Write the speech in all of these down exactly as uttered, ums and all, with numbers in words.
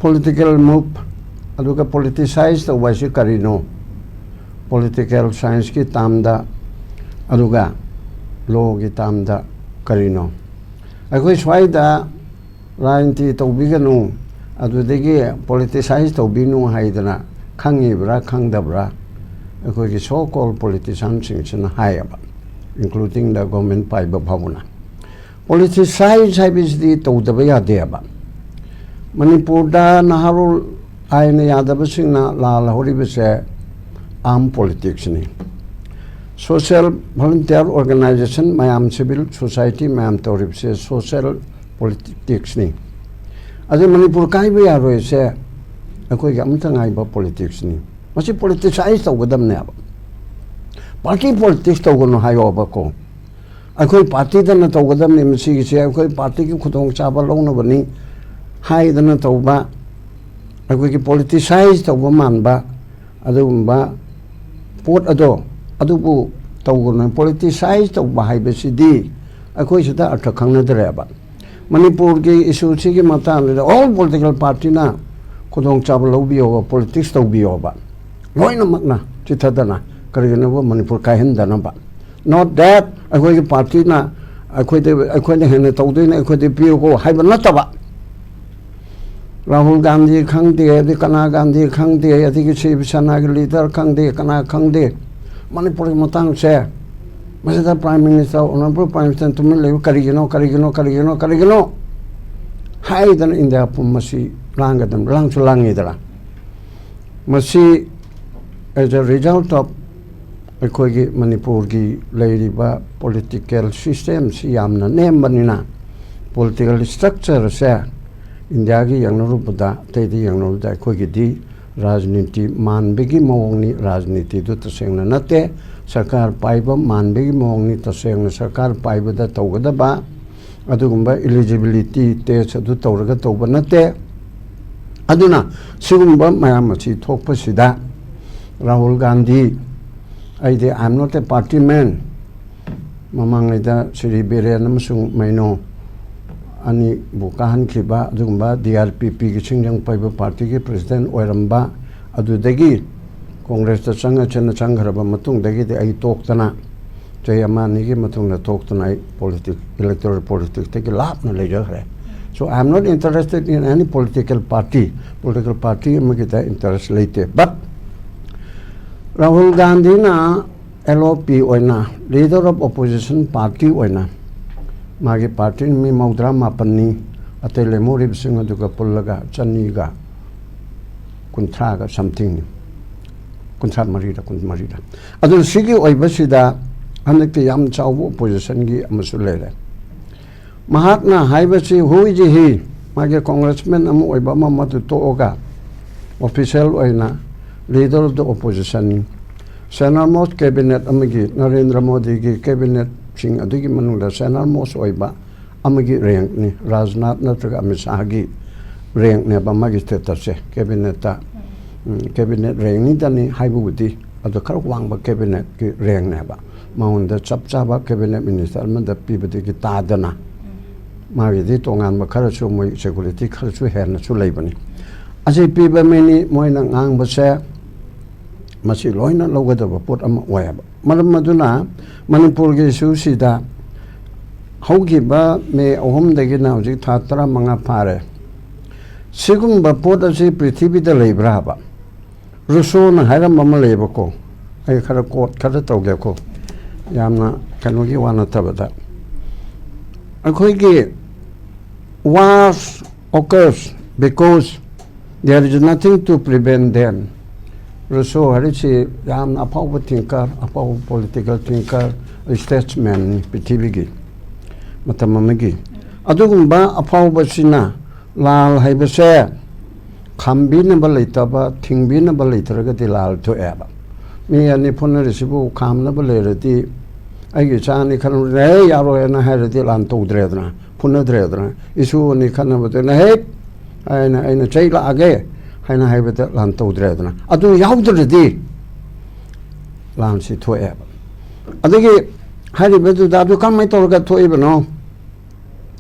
Political move ꯑꯗꯨꯒ ꯄꯣꯂꯤꯇꯤꯁꯥꯏꯖ ꯇꯧꯕ ꯍꯥꯏꯁꯤ ꯀꯔꯤꯅꯣ? ꯄꯣꯂꯤꯇꯤꯀꯦꯜ ꯁꯥꯏꯟꯁꯀꯤ ꯇꯥꯝꯗ ꯑꯗꯨꯒ ꯂꯣꯒꯤ ꯇꯥꯝꯗ ꯀꯔꯤꯅꯣ? ꯑꯩꯈꯣꯏ ꯁ꯭ꯋꯥꯏꯗ ꯔꯥꯖꯅꯤꯇꯤ ꯇꯧꯕꯤꯒꯅꯨ, ꯑꯗꯨꯗꯒꯤ ꯄꯣꯂꯤꯇꯤꯁꯥꯏꯖ ꯇꯧꯕꯤꯅꯨ ꯍꯥꯏꯗꯅ ꯈꯪꯉꯤꯕ꯭ꯔꯥ ꯈꯪꯗꯕ꯭ꯔꯥ ꯑꯩꯈꯣꯏꯒꯤ ꯁꯣ ꯀꯣꯜ ꯄꯣꯂꯤꯇꯤꯁꯤꯌꯥꯟꯁꯤꯡꯁꯤꯅ ꯍꯥꯏꯌꯦꯕ, ꯏꯟꯀ꯭ꯂꯨꯗꯤꯡ ꯗ ꯒꯣꯔꯃꯦꯟ ꯄꯥꯏꯕ ꯐꯥꯎꯕꯅ꯫ ꯄꯣꯂꯤꯇꯤꯁꯥꯏꯖ ꯍꯥꯏꯕꯁꯤꯗꯤ ꯇꯧꯗꯕ ꯌꯥꯗꯦꯕ꯫ ꯃꯅꯤꯄꯨꯔꯗ ꯅꯍꯥꯔꯣꯜ ꯑꯥꯏꯟꯅ ꯌꯥꯗꯕꯁꯤꯡꯅ ꯂꯥꯜꯍꯧꯔꯤꯕꯁꯦ ꯑꯥꯔꯝ ꯄꯣꯂꯤꯇꯤꯛꯁꯅꯤ꯫ ꯁꯣꯁꯤꯌꯦꯜ ꯚꯣꯂꯨꯟꯇꯤꯌꯔ ꯑꯣꯔꯒꯅꯥꯏꯖꯦꯁꯟ ꯃꯌꯥꯝ, ꯁꯤꯚꯤꯜ ꯁꯣꯁꯥꯏꯇꯤ ꯃꯌꯥꯝ ꯇꯧꯔꯤꯕꯁꯦ ꯁꯣꯁꯤꯌꯦꯜ ꯄꯣꯂꯤꯇꯤꯛꯁꯅꯤ꯫ ꯑꯗꯨ ꯃꯅꯤꯄꯨꯔ ꯀꯥꯏꯕ ꯌꯥꯔꯣꯏꯁꯦ ꯑꯩꯈꯣꯏꯒꯤ ꯑꯃꯇ ꯉꯥꯏꯕ ꯄꯣꯂꯤꯇꯤꯛꯁꯅꯤ꯫ ꯃꯁꯤ ꯄꯣꯂꯤꯇꯤꯁꯥꯏꯖ ꯇꯧꯒꯗꯕꯅꯦꯕ꯫ ꯄꯥꯔꯇꯤ ꯄꯣꯂꯤꯇꯤꯛꯁ ꯇꯧꯒꯅꯨ ꯍꯥꯏꯌꯣꯕꯀꯣ꯫ ꯑꯩꯈꯣꯏ ꯄꯥꯔꯇꯤꯗꯅ ꯇꯧꯒꯗꯕꯅꯤ, ꯃꯁꯤꯒꯤꯁꯦ ꯑꯩꯈꯣꯏ ꯄꯥꯔꯇꯤꯒꯤ ꯈꯨꯗꯣꯡꯆꯥꯕ ꯂꯧꯅꯕꯅꯤ ꯍꯥꯏꯗꯅ ꯇꯧꯕ, ꯑꯩꯈꯣꯏꯒꯤ ꯄꯣꯂꯤꯇꯤꯁꯥꯏꯖ ꯇꯧꯕ ꯃꯥꯟꯕ ꯑꯗꯨꯒꯨꯝꯕ ꯄꯣꯠ ꯑꯗꯣ, ꯑꯗꯨꯕꯨ ꯇꯧꯒꯅꯨ꯫ ꯄꯣꯂꯤꯇꯤꯁꯥꯏꯖ ꯇꯧꯕ ꯍꯥꯏꯕꯁꯤꯗꯤ ꯑꯩꯈꯣꯏ ꯁꯤꯗ ꯑꯔꯊ ꯈꯪꯅꯗ꯭ꯔꯦꯕ꯫ ꯃꯅꯤꯄꯨꯔꯒꯤ ꯏꯁꯨꯁꯤꯒꯤ ꯃꯇꯥꯡꯗ ꯑꯣꯜ ꯄꯣꯂꯤꯇꯤꯀꯦꯜ ꯄꯥꯔꯇꯤꯅ ꯈꯨꯗꯣꯡꯆꯥꯕ ꯂꯧꯕꯤꯌꯣꯕ, ꯄꯣꯂꯤꯇꯤꯛꯁ ꯇꯧꯕꯤꯌꯣꯕ, ꯂꯣꯏꯅꯃꯛꯅ ꯆꯤꯊꯗꯅ꯫ ꯀꯔꯤꯒꯤꯅꯣꯕ? ꯃꯅꯤꯄꯨꯔ ꯀꯥꯏꯍꯟꯗꯅꯕ꯫ Not that ꯑꯩꯈꯣꯏꯒꯤ ꯄꯥꯔꯇꯤꯅ ꯑꯩꯈꯣꯏꯗ, ꯑꯩꯈꯣꯏꯅ ꯍꯦꯟꯅ ꯇꯧꯗꯣꯏꯅꯦ, ꯑꯩꯈꯣꯏꯗ ꯄꯤꯌꯨꯀꯣ ꯍꯥꯏꯕ ꯅꯠꯇꯕ꯫ ꯔꯥꯍꯨꯜ ꯒꯥꯟꯙꯤ ꯈꯪꯗꯦ, ꯑꯗꯩ ꯀꯅꯥ ꯒꯥꯟꯙꯤ ꯈꯪꯗꯦ, ꯑꯗꯒꯤ ꯁꯤꯕ ꯁꯦꯅꯥꯒꯤ ꯂꯤꯗꯔ ꯈꯪꯗꯦ, ꯀꯅꯥ ꯈꯪꯗꯦ꯫ ꯃꯅꯤꯄꯨꯔꯒꯤ ꯃꯇꯥꯡꯁꯦ ꯃꯁꯤꯗ prime minister, honourable prime minister ꯇꯨꯃꯤꯟ ꯂꯩꯕ ꯀꯔꯤꯒꯤꯅꯣ, ꯀꯔꯤꯒꯤꯅꯣ, ꯀꯔꯤꯒꯤꯅꯣ, ꯀꯔꯤꯒꯤꯅꯣ ꯍꯥꯏꯗꯅ ꯏꯟꯗꯤꯌꯥ ꯄꯨꯝꯕꯁꯤ ꯂꯥꯡꯒꯗꯕ, ꯂꯥꯡꯁꯨ ꯂꯥꯡꯉꯤꯗꯅ꯫ ꯃꯁꯤ as a result of ꯑꯩꯈꯣꯏꯒꯤ ꯃꯅꯤꯄꯨꯔꯒꯤ ꯂꯩꯔꯤꯕ ꯄꯣꯂꯤꯇꯤꯀꯦꯜ ꯁꯤꯁꯇꯦꯝꯁꯤ ꯌꯥꯝꯅ ꯅꯦꯝꯕꯅꯤꯅ, ꯄꯣꯂꯤꯇꯤꯀꯦꯜ ꯁ꯭ꯇ꯭ꯔꯛꯆꯔꯁꯦ ꯏꯟꯗꯤꯌꯥꯒꯤ ꯌꯦꯡꯅꯔꯨꯕꯗ, ꯑꯇꯩꯗ ꯌꯦꯡꯅꯔꯨꯕꯗ ꯑꯩꯈꯣꯏꯒꯤꯗꯤ ꯔꯥꯖꯅꯤꯇꯤ ꯃꯥꯟꯕꯒꯤ ꯃꯑꯣꯡꯅꯤ꯫ ꯔꯥꯖꯅꯤꯇꯤꯗꯨ ꯇꯁꯦꯡꯅ ꯅꯠꯇꯦ꯫ ꯁꯔꯀꯥꯔ ꯄꯥꯏꯕ ꯃꯥꯟꯕꯒꯤ ꯃꯑꯣꯡꯅꯤ꯫ ꯇꯁꯦꯡꯅ ꯁꯔꯀꯥꯔ ꯄꯥꯏꯕꯗ ꯇꯧꯒꯗꯕ ꯑꯗꯨꯒꯨꯝꯕ ꯏꯂꯤꯖꯤꯕꯤꯂꯤꯇꯤ ꯇꯦꯁ ꯑꯗꯨ ꯇꯧꯔꯒ ꯇꯧꯕ ꯅꯠꯇꯦ꯫ ꯑꯗꯨꯅ ꯁꯤꯒꯨꯝꯕ ꯃꯌꯥꯝ ꯑꯁꯤ ꯊꯣꯛꯄꯁꯤꯗ ꯔꯥꯍꯨꯜ ꯒꯥꯟꯙꯤ, ꯑꯩꯗꯤ I am not a party man, ꯃꯃꯥꯡꯉꯩꯗ Shri Biren ꯑꯃꯁꯨꯡ ꯃꯩꯅꯣ ꯑꯅꯤꯕꯨ ꯀꯥꯍꯟꯈꯤꯕ ꯑꯗꯨꯒꯨꯝꯕ ꯗꯤ ꯑꯥꯔ ꯄꯤ ꯄꯤꯒꯤ ꯁꯤꯡꯖꯪ ꯄꯩꯕ ꯄꯥꯔꯇꯤꯒꯤ ꯄ꯭ꯔꯁꯤꯗꯦꯟ ꯑꯣꯏꯔꯝꯕ, ꯑꯗꯨꯗꯒꯤ ꯀꯣꯡꯒ꯭ꯔꯦꯁꯇ ꯆꯪꯉ ꯆꯦꯟꯅ ꯆꯪꯈ꯭ꯔꯕ ꯃꯇꯨꯡꯗꯒꯤꯗꯤ ꯑꯩ ꯇꯣꯛꯇꯅ, ꯆꯍꯤ ꯑꯃ ꯑꯅꯤꯒꯤ ꯃꯇꯨꯡꯗ ꯇꯣꯛꯇꯅ ꯑꯩ ꯄꯣꯂꯤꯇꯤꯛ, ꯏꯂꯦꯛꯇꯣꯔꯦꯜ ꯄꯣꯂꯤꯇꯤꯛꯁꯇꯒꯤ ꯂꯥꯞꯅ ꯂꯩꯖꯈ꯭ꯔꯦ꯫ So I am not interested in any political party. Political party ꯑꯃꯒꯤꯗ ꯏꯟꯇꯔꯦꯁ ꯂꯩꯇꯦ꯫ But ꯔꯥꯍꯨꯜ ꯒꯥꯟꯙꯤꯅ ꯑꯦꯜ ꯑꯣ ꯄꯤ ꯑꯣꯏꯅ, ꯂꯤꯗꯔ ꯑꯣꯐ ꯑꯣꯄꯣꯖꯤꯁꯟ ꯄꯥꯔꯇꯤ ꯑꯣꯏꯅ, ꯃꯥꯒꯤ ꯄꯥꯔꯇꯤ ꯃꯤ ꯃꯧꯗ꯭ꯔꯥ ꯃꯥꯄꯟꯅꯤ, ꯑꯇꯩ ꯂꯦꯝꯍꯧꯔꯤꯕꯁꯤꯡ ꯑꯗꯨꯒ ꯄꯨꯜꯂꯒ ꯆꯅꯤꯒ ꯀꯨꯟꯊ꯭ꯔꯥꯒ ꯁꯝꯊꯤꯡꯅꯤ, ꯀꯨꯟꯊ꯭ꯔꯥ ꯃꯔꯤꯗ, ꯀꯨꯟꯃꯔꯤꯗ꯫ ꯑꯗꯨ ꯁꯤꯒꯤ ꯑꯣꯏꯕꯁꯤꯗ ꯍꯟꯗꯛꯇꯤ ꯌꯥꯝ ꯆꯥꯎꯕ ꯑꯣꯄꯣꯖꯤꯁꯟꯒꯤ ꯑꯃꯁꯨ ꯂꯩꯔꯦ꯫ ꯃꯍꯥꯛꯅ ꯍꯥꯏꯕꯁꯤ, ꯍꯨꯏꯖꯤ ꯍꯤ, ꯃꯥꯒꯤ ꯀꯣꯡꯒ꯭ꯔꯦꯁꯃꯦꯟ ꯑꯃ ꯑꯣꯏꯕ ꯑꯃ ꯑꯃꯗꯨ ꯇꯣꯛꯑꯒ ꯑꯣꯐꯤꯁꯤꯌꯦꯜ ꯑꯣꯏꯅ ꯂꯤꯗꯔ ꯑꯣꯐ ꯗ ꯑꯣꯄꯣꯖꯤꯁꯟꯅꯤ꯫ ꯁꯦꯟꯇꯔ ꯃꯣꯁ ꯀꯦꯕꯤꯅꯦꯠ ꯑꯃꯒꯤ, ꯅꯔꯦꯟꯗ꯭ꯔ ꯃꯣꯗꯤꯒꯤ ꯀꯦꯕꯤꯅꯦꯠꯁꯤꯡ ꯑꯗꯨꯒꯤ ꯃꯅꯨꯡꯗ ꯁꯦꯟꯇꯔ ꯃꯣꯁ ꯑꯣꯏꯕ ꯑꯃꯒꯤ ꯔꯦꯡꯛꯅꯤ꯫ ꯔꯥꯖꯅꯥꯊ ꯅꯠꯇ꯭ꯔꯒ ꯑꯃꯤꯠ ꯁꯥꯍꯒꯤ ꯔꯦꯡꯛꯅꯦꯕ ꯃꯥꯒꯤ ꯁ꯭ꯇꯦꯇꯁꯁꯦ ꯀꯦꯕꯤꯅꯦꯠꯇ꯫ ꯎꯝ, ꯀꯦꯕꯤꯅꯦꯠ ꯔꯦꯡꯛꯅꯤꯗꯅꯤ ꯍꯥꯏꯕꯕꯨꯗꯤ, ꯑꯗꯣ ꯈꯔ ꯋꯥꯡꯕ ꯀꯦꯕꯤꯅꯦꯠꯀꯤ ꯔꯦꯡꯛꯅꯦꯕ꯫ ꯃꯉꯣꯟꯗ ꯆꯞ ꯆꯥꯕ ꯀꯦꯕꯤꯅꯦꯠ ꯃꯤꯅꯤꯁꯇꯔ ꯑꯃꯗ ꯄꯤꯕꯗꯒꯤ ꯇꯥꯗꯅ ꯃꯥꯒꯤꯗꯤ ꯇꯣꯉꯥꯟꯕ ꯈꯔꯁꯨ, ꯃꯣꯏ ꯁꯦꯀꯨꯔꯤꯇꯤ ꯈꯔꯁꯨ ꯍꯦꯟꯅꯁꯨ ꯂꯩꯕꯅꯤ꯫ ꯑꯁꯤ ꯄꯤꯕ ꯃꯤꯅꯤ꯫ ꯃꯣꯏꯅ ꯉꯥꯡꯕꯁꯦ ꯃꯁꯤ ꯂꯣꯏꯅ ꯂꯧꯒꯗꯕ ꯄꯣꯠ ꯑꯃ ꯑꯣꯏꯌꯦꯕ꯫ ꯃꯔꯝ ꯑꯗꯨꯅ ꯃꯅꯤꯄꯨꯔꯒꯤ ꯏꯁꯨꯁꯤꯗ ꯍꯧꯈꯤꯕ ꯃꯦ ꯑꯍꯨꯝꯗꯒꯤꯅ ꯍꯧꯖꯤꯛ ꯊꯥ ꯇꯔꯥꯃꯉꯥ ꯐꯥꯔꯦ꯫ ꯁꯤꯒꯨꯝꯕ ꯄꯣꯠ ꯑꯁꯤ ꯄ꯭ꯔꯤꯊꯤꯕꯤꯗ ꯂꯩꯕ꯭ꯔꯥꯕ? ꯔꯨꯁꯣꯅ ꯍꯥꯏꯔꯝꯕ ꯑꯃ ꯂꯩꯌꯦꯕꯀꯣ, ꯑꯩ ꯈꯔ ꯀꯣꯠ ꯈꯔ ꯇꯧꯒꯦꯀꯣ, ꯌꯥꯝꯅ ꯀꯩꯅꯣꯒꯤ ꯋꯥ ꯅꯠꯇꯕꯗ꯫ ꯑꯩꯈꯣꯏꯒꯤ wars occurs because there is nothing to prevent them. ꯔꯨꯁꯣ ꯍꯥꯏꯔꯤꯁꯤ ꯌꯥꯝꯅ ꯑꯐꯥꯎꯕ ꯊꯤꯡꯀꯔ, ꯑꯐꯥꯎꯕ ꯄꯣꯂꯤꯇꯤꯀꯦꯜ ꯊꯤꯡꯀꯔ, ꯁ꯭ꯇꯦꯠꯁꯃꯦꯟꯅꯤ ꯄ꯭ꯔꯤꯊꯤꯕꯤꯒꯤ ꯃꯇꯝ ꯑꯃꯒꯤ꯫ ꯑꯗꯨꯒꯨꯝꯕ ꯑꯐꯥꯎꯕꯁꯤꯅ ꯂꯥꯜ ꯍꯥꯏꯕꯁꯦ ꯈꯥꯝꯕꯤꯅꯕ ꯂꯩꯇꯕ, ꯊꯤꯡꯕꯤꯅꯕ ꯂꯩꯇ꯭ꯔꯒꯗꯤ ꯂꯥꯜ ꯊꯣꯛꯑꯦꯕ꯫ ꯃꯤ ꯑꯅꯤ ꯐꯨꯅꯔꯤꯁꯤꯕꯨ ꯈꯥꯝꯅꯕ ꯂꯩꯔꯗꯤ, ꯑꯩꯒꯤ ꯏꯆꯥ ꯑꯅꯤ ꯈꯠꯅꯕꯗ, "ꯍꯦ, ꯌꯥꯔꯣꯏ" ꯍꯥꯏꯅ ꯍꯥꯏꯔꯗꯤ ꯂꯥꯟ ꯇꯧꯗ꯭ꯔꯦꯗꯅ, ꯐꯨꯅꯗ꯭ꯔꯦꯗꯅ꯫ ꯏꯁꯨ ꯑꯅꯤ ꯈꯠꯅꯕꯗꯨꯅ, "ꯍꯦ" ꯍꯥꯏꯅ, "ꯑꯩꯅ ꯆꯩ ꯂꯥꯛꯑꯒꯦ" ꯍꯥꯏꯅ ꯍꯥꯏꯕꯗ ꯂꯥꯟ ꯇꯧꯗ꯭ꯔꯦꯗꯅ꯫ ꯑꯗꯨ ꯌꯥꯎꯗ꯭ꯔꯗꯤ ꯂꯥꯟꯁꯤ ꯊꯣꯛꯑꯦꯕ꯫ ꯑꯗꯒꯤ ꯍꯥꯏꯔꯤꯕꯗꯨꯗ ꯑꯗꯨ ꯀꯔꯝꯍꯥꯏꯅ ꯇꯧꯔꯒ ꯊꯣꯛꯏꯕꯅꯣ?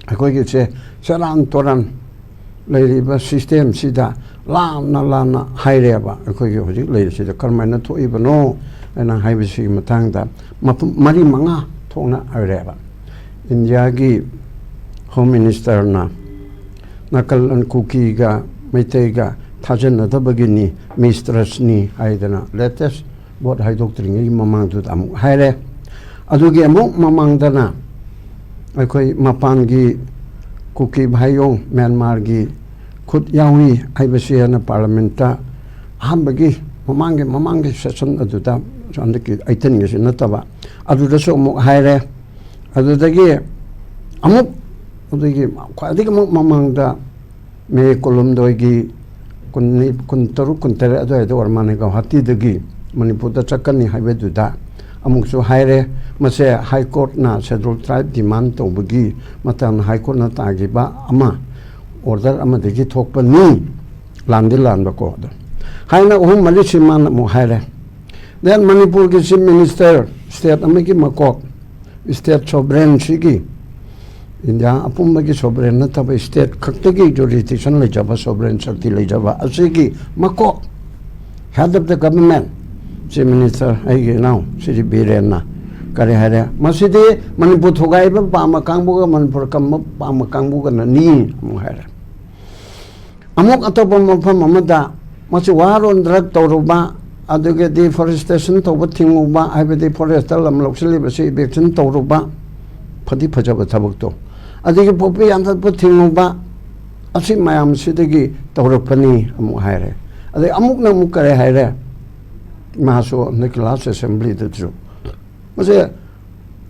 ꯑꯩꯈꯣꯏꯒꯤꯁꯦ ꯁꯦꯔꯥꯟ ꯇꯨꯔꯥꯟ ꯂꯩꯔꯤꯕ system ꯁꯤꯗ ꯂꯥꯟꯅ ꯂꯥꯟꯅ ꯍꯥꯏꯔꯦꯕ꯫ ꯑꯩꯈꯣꯏꯒꯤ ꯍꯧꯖꯤꯛ ꯂꯩꯔꯤꯁꯤꯗ ꯀꯔꯝꯍꯥꯏꯅ ꯊꯣꯛꯏꯕꯅꯣ ꯍꯥꯏꯅ ꯍꯥꯏꯕꯁꯤꯒꯤ ꯃꯇꯥꯡꯗ ꯃꯐꯝ ꯃꯔꯤ ꯃꯉꯥ ꯊꯣꯛꯅ ꯍꯥꯏꯔꯦꯕ꯫ ꯏꯟꯗꯤꯌꯥꯒꯤ Home Minister ꯅ ꯅꯥꯒꯥꯂꯦꯟ ꯀꯨꯀꯤꯒ ꯃꯩꯇꯩꯒ ꯊꯥꯖꯅꯗꯕꯒꯤꯅꯤ, mistrust ꯅꯤ ꯍꯥꯏꯗꯅ latest vote ꯍꯥꯏꯗꯣꯛꯇ꯭ꯔꯤꯉꯩꯒꯤ ꯃꯃꯥꯡꯗꯨꯗ ꯑꯃꯨꯛ ꯍꯥꯏꯔꯦ꯫ ꯑꯗꯨꯒꯤ ꯑꯃꯨꯛ ꯃꯃꯥꯡꯗꯅ ꯑꯩꯈꯣꯏ ꯃꯄꯥꯟꯒꯤ ꯀꯨꯀꯤ ꯚꯥꯏꯌꯣꯡ ꯃ꯭ꯌꯥꯟꯃꯥꯔꯒꯤ ꯈꯨꯠ ꯌꯥꯎꯔꯤ ꯍꯥꯏꯕꯁꯤ ꯍꯥꯏꯅ Parliament ꯇ ꯑꯍꯥꯟꯕꯒꯤ ꯃꯃꯥꯡꯒꯤ, ꯃꯃꯥꯡꯒꯤ session ꯑꯗꯨꯗ, ꯍꯟꯗꯛꯀꯤ eighteen ꯒꯤꯁꯤ ꯅꯠꯇꯕ, ꯑꯗꯨꯗꯁꯨ ꯑꯃꯨꯛ ꯍꯥꯏꯔꯦ꯫ ꯑꯗꯨꯗꯒꯤ ꯑꯃꯨꯛ, ꯑꯗꯨꯗꯒꯤ ꯈ꯭ꯋꯥꯏꯗꯒꯤ ꯑꯃꯨꯛ ꯃꯃꯥꯡꯗ ꯃꯦ ꯀꯨꯟꯍꯨꯝꯗꯣꯏꯒꯤ, ꯀꯨꯟꯅꯤ-, ꯀꯨꯟꯇꯔꯨꯛ, ꯀꯨꯟꯇꯔꯦꯠ ꯑꯗꯨꯋꯥꯏꯗ ꯑꯣꯏꯔ ꯃꯥꯜꯂꯦ, ꯒꯧꯍꯥꯇꯤꯗꯒꯤ ꯃꯅꯤꯄꯨꯔꯗ ꯆꯠꯀꯅꯤ ꯍꯥꯏꯕꯗꯨꯗ ꯑꯃꯨꯛꯁꯨ ꯍꯥꯏꯔꯦ꯫ ꯃꯁꯦ High Court ꯅ Scheduled Tribe demand ꯇꯧꯕꯒꯤ ꯃꯇꯝ High Court ꯅ ꯇꯥꯈꯤꯕ ꯑꯃ, order ꯑꯃꯗꯒꯤ ꯊꯣꯛꯄꯅꯤ, ꯂꯥꯟꯗꯤ ꯂꯥꯟꯕꯀꯣ꯫ ꯑꯗꯣ ꯍꯥꯏꯅ ꯑꯍꯨꯝ ꯃꯔꯤꯁꯤ ꯃꯥꯅ ꯑꯃꯨꯛ ꯍꯥꯏꯔꯦ꯫ Then ꯃꯅꯤꯄꯨꯔꯒꯤ Chief Minister, state ꯑꯃꯒꯤ ꯃꯀꯣꯛ, state sovereign ꯁꯤꯒꯤ, ꯏꯟꯗꯤꯌꯥ ꯑꯄꯨꯝꯕꯒꯤ sovereign ꯅꯠꯇꯕ state ꯈꯛꯇꯒꯤ jurisdiction ꯂꯩꯖꯕ, sovereign ꯁꯛꯇꯤ ꯂꯩꯖꯕ ꯑꯁꯤꯒꯤ ꯃꯀꯣꯛ, head of the government, Chief Minister ꯑꯩꯒꯤ ꯏꯅꯥꯎ ꯁ꯭ꯔꯤ ꯕꯤꯔꯦꯟꯅ ꯀꯔꯤ ꯍꯥꯏꯔꯦ? ꯃꯁꯤꯗꯤ ꯃꯅꯤꯄꯨꯔ ꯊꯨꯒꯥꯏꯕ ꯄꯥꯝꯕ ꯀꯥꯡꯕꯨꯒ ꯃꯅꯤꯄꯨꯔ ꯀꯝꯕ ꯄꯥꯝꯕ ꯀꯥꯡꯕꯨꯒꯅꯅꯤ ꯑꯃꯨꯛ ꯍꯥꯏꯔꯦ꯫ ꯑꯃꯨꯛ ꯑꯇꯣꯞꯄ ꯃꯐꯝ ꯑꯃꯗ ꯃꯁꯤ war on drug ꯇꯧꯔꯨꯕ, ꯑꯗꯨꯒ deforestation ꯇꯧꯕ ꯊꯤꯡꯉꯨꯕ, ꯍꯥꯏꯕꯗꯤ forest ꯇ ꯂꯝ ꯂꯧꯁꯤꯜꯂꯤꯕꯁꯤ eviction ꯇꯧꯔꯨꯕ, ꯐꯗꯤ ꯐꯖꯕ ꯊꯕꯛꯇꯣ, ꯑꯗꯒꯤ poppy ꯌꯥꯟꯊꯠꯄ ꯊꯤꯡꯉꯨꯕ, ꯑꯁꯤ ꯃꯌꯥꯝꯁꯤꯗꯒꯤ ꯇꯧꯔꯛꯄꯅꯤ ꯑꯃꯨꯛ ꯍꯥꯏꯔꯦ꯫ ꯑꯗꯩ ꯑꯃꯨꯛꯅ ꯑꯃꯨꯛ ꯀꯔꯤ ꯍꯥꯏꯔꯦ? ꯃꯥꯁꯨ ꯍꯟꯗꯛꯀꯤ last assembly ꯗꯁꯨ ꯃꯁꯦ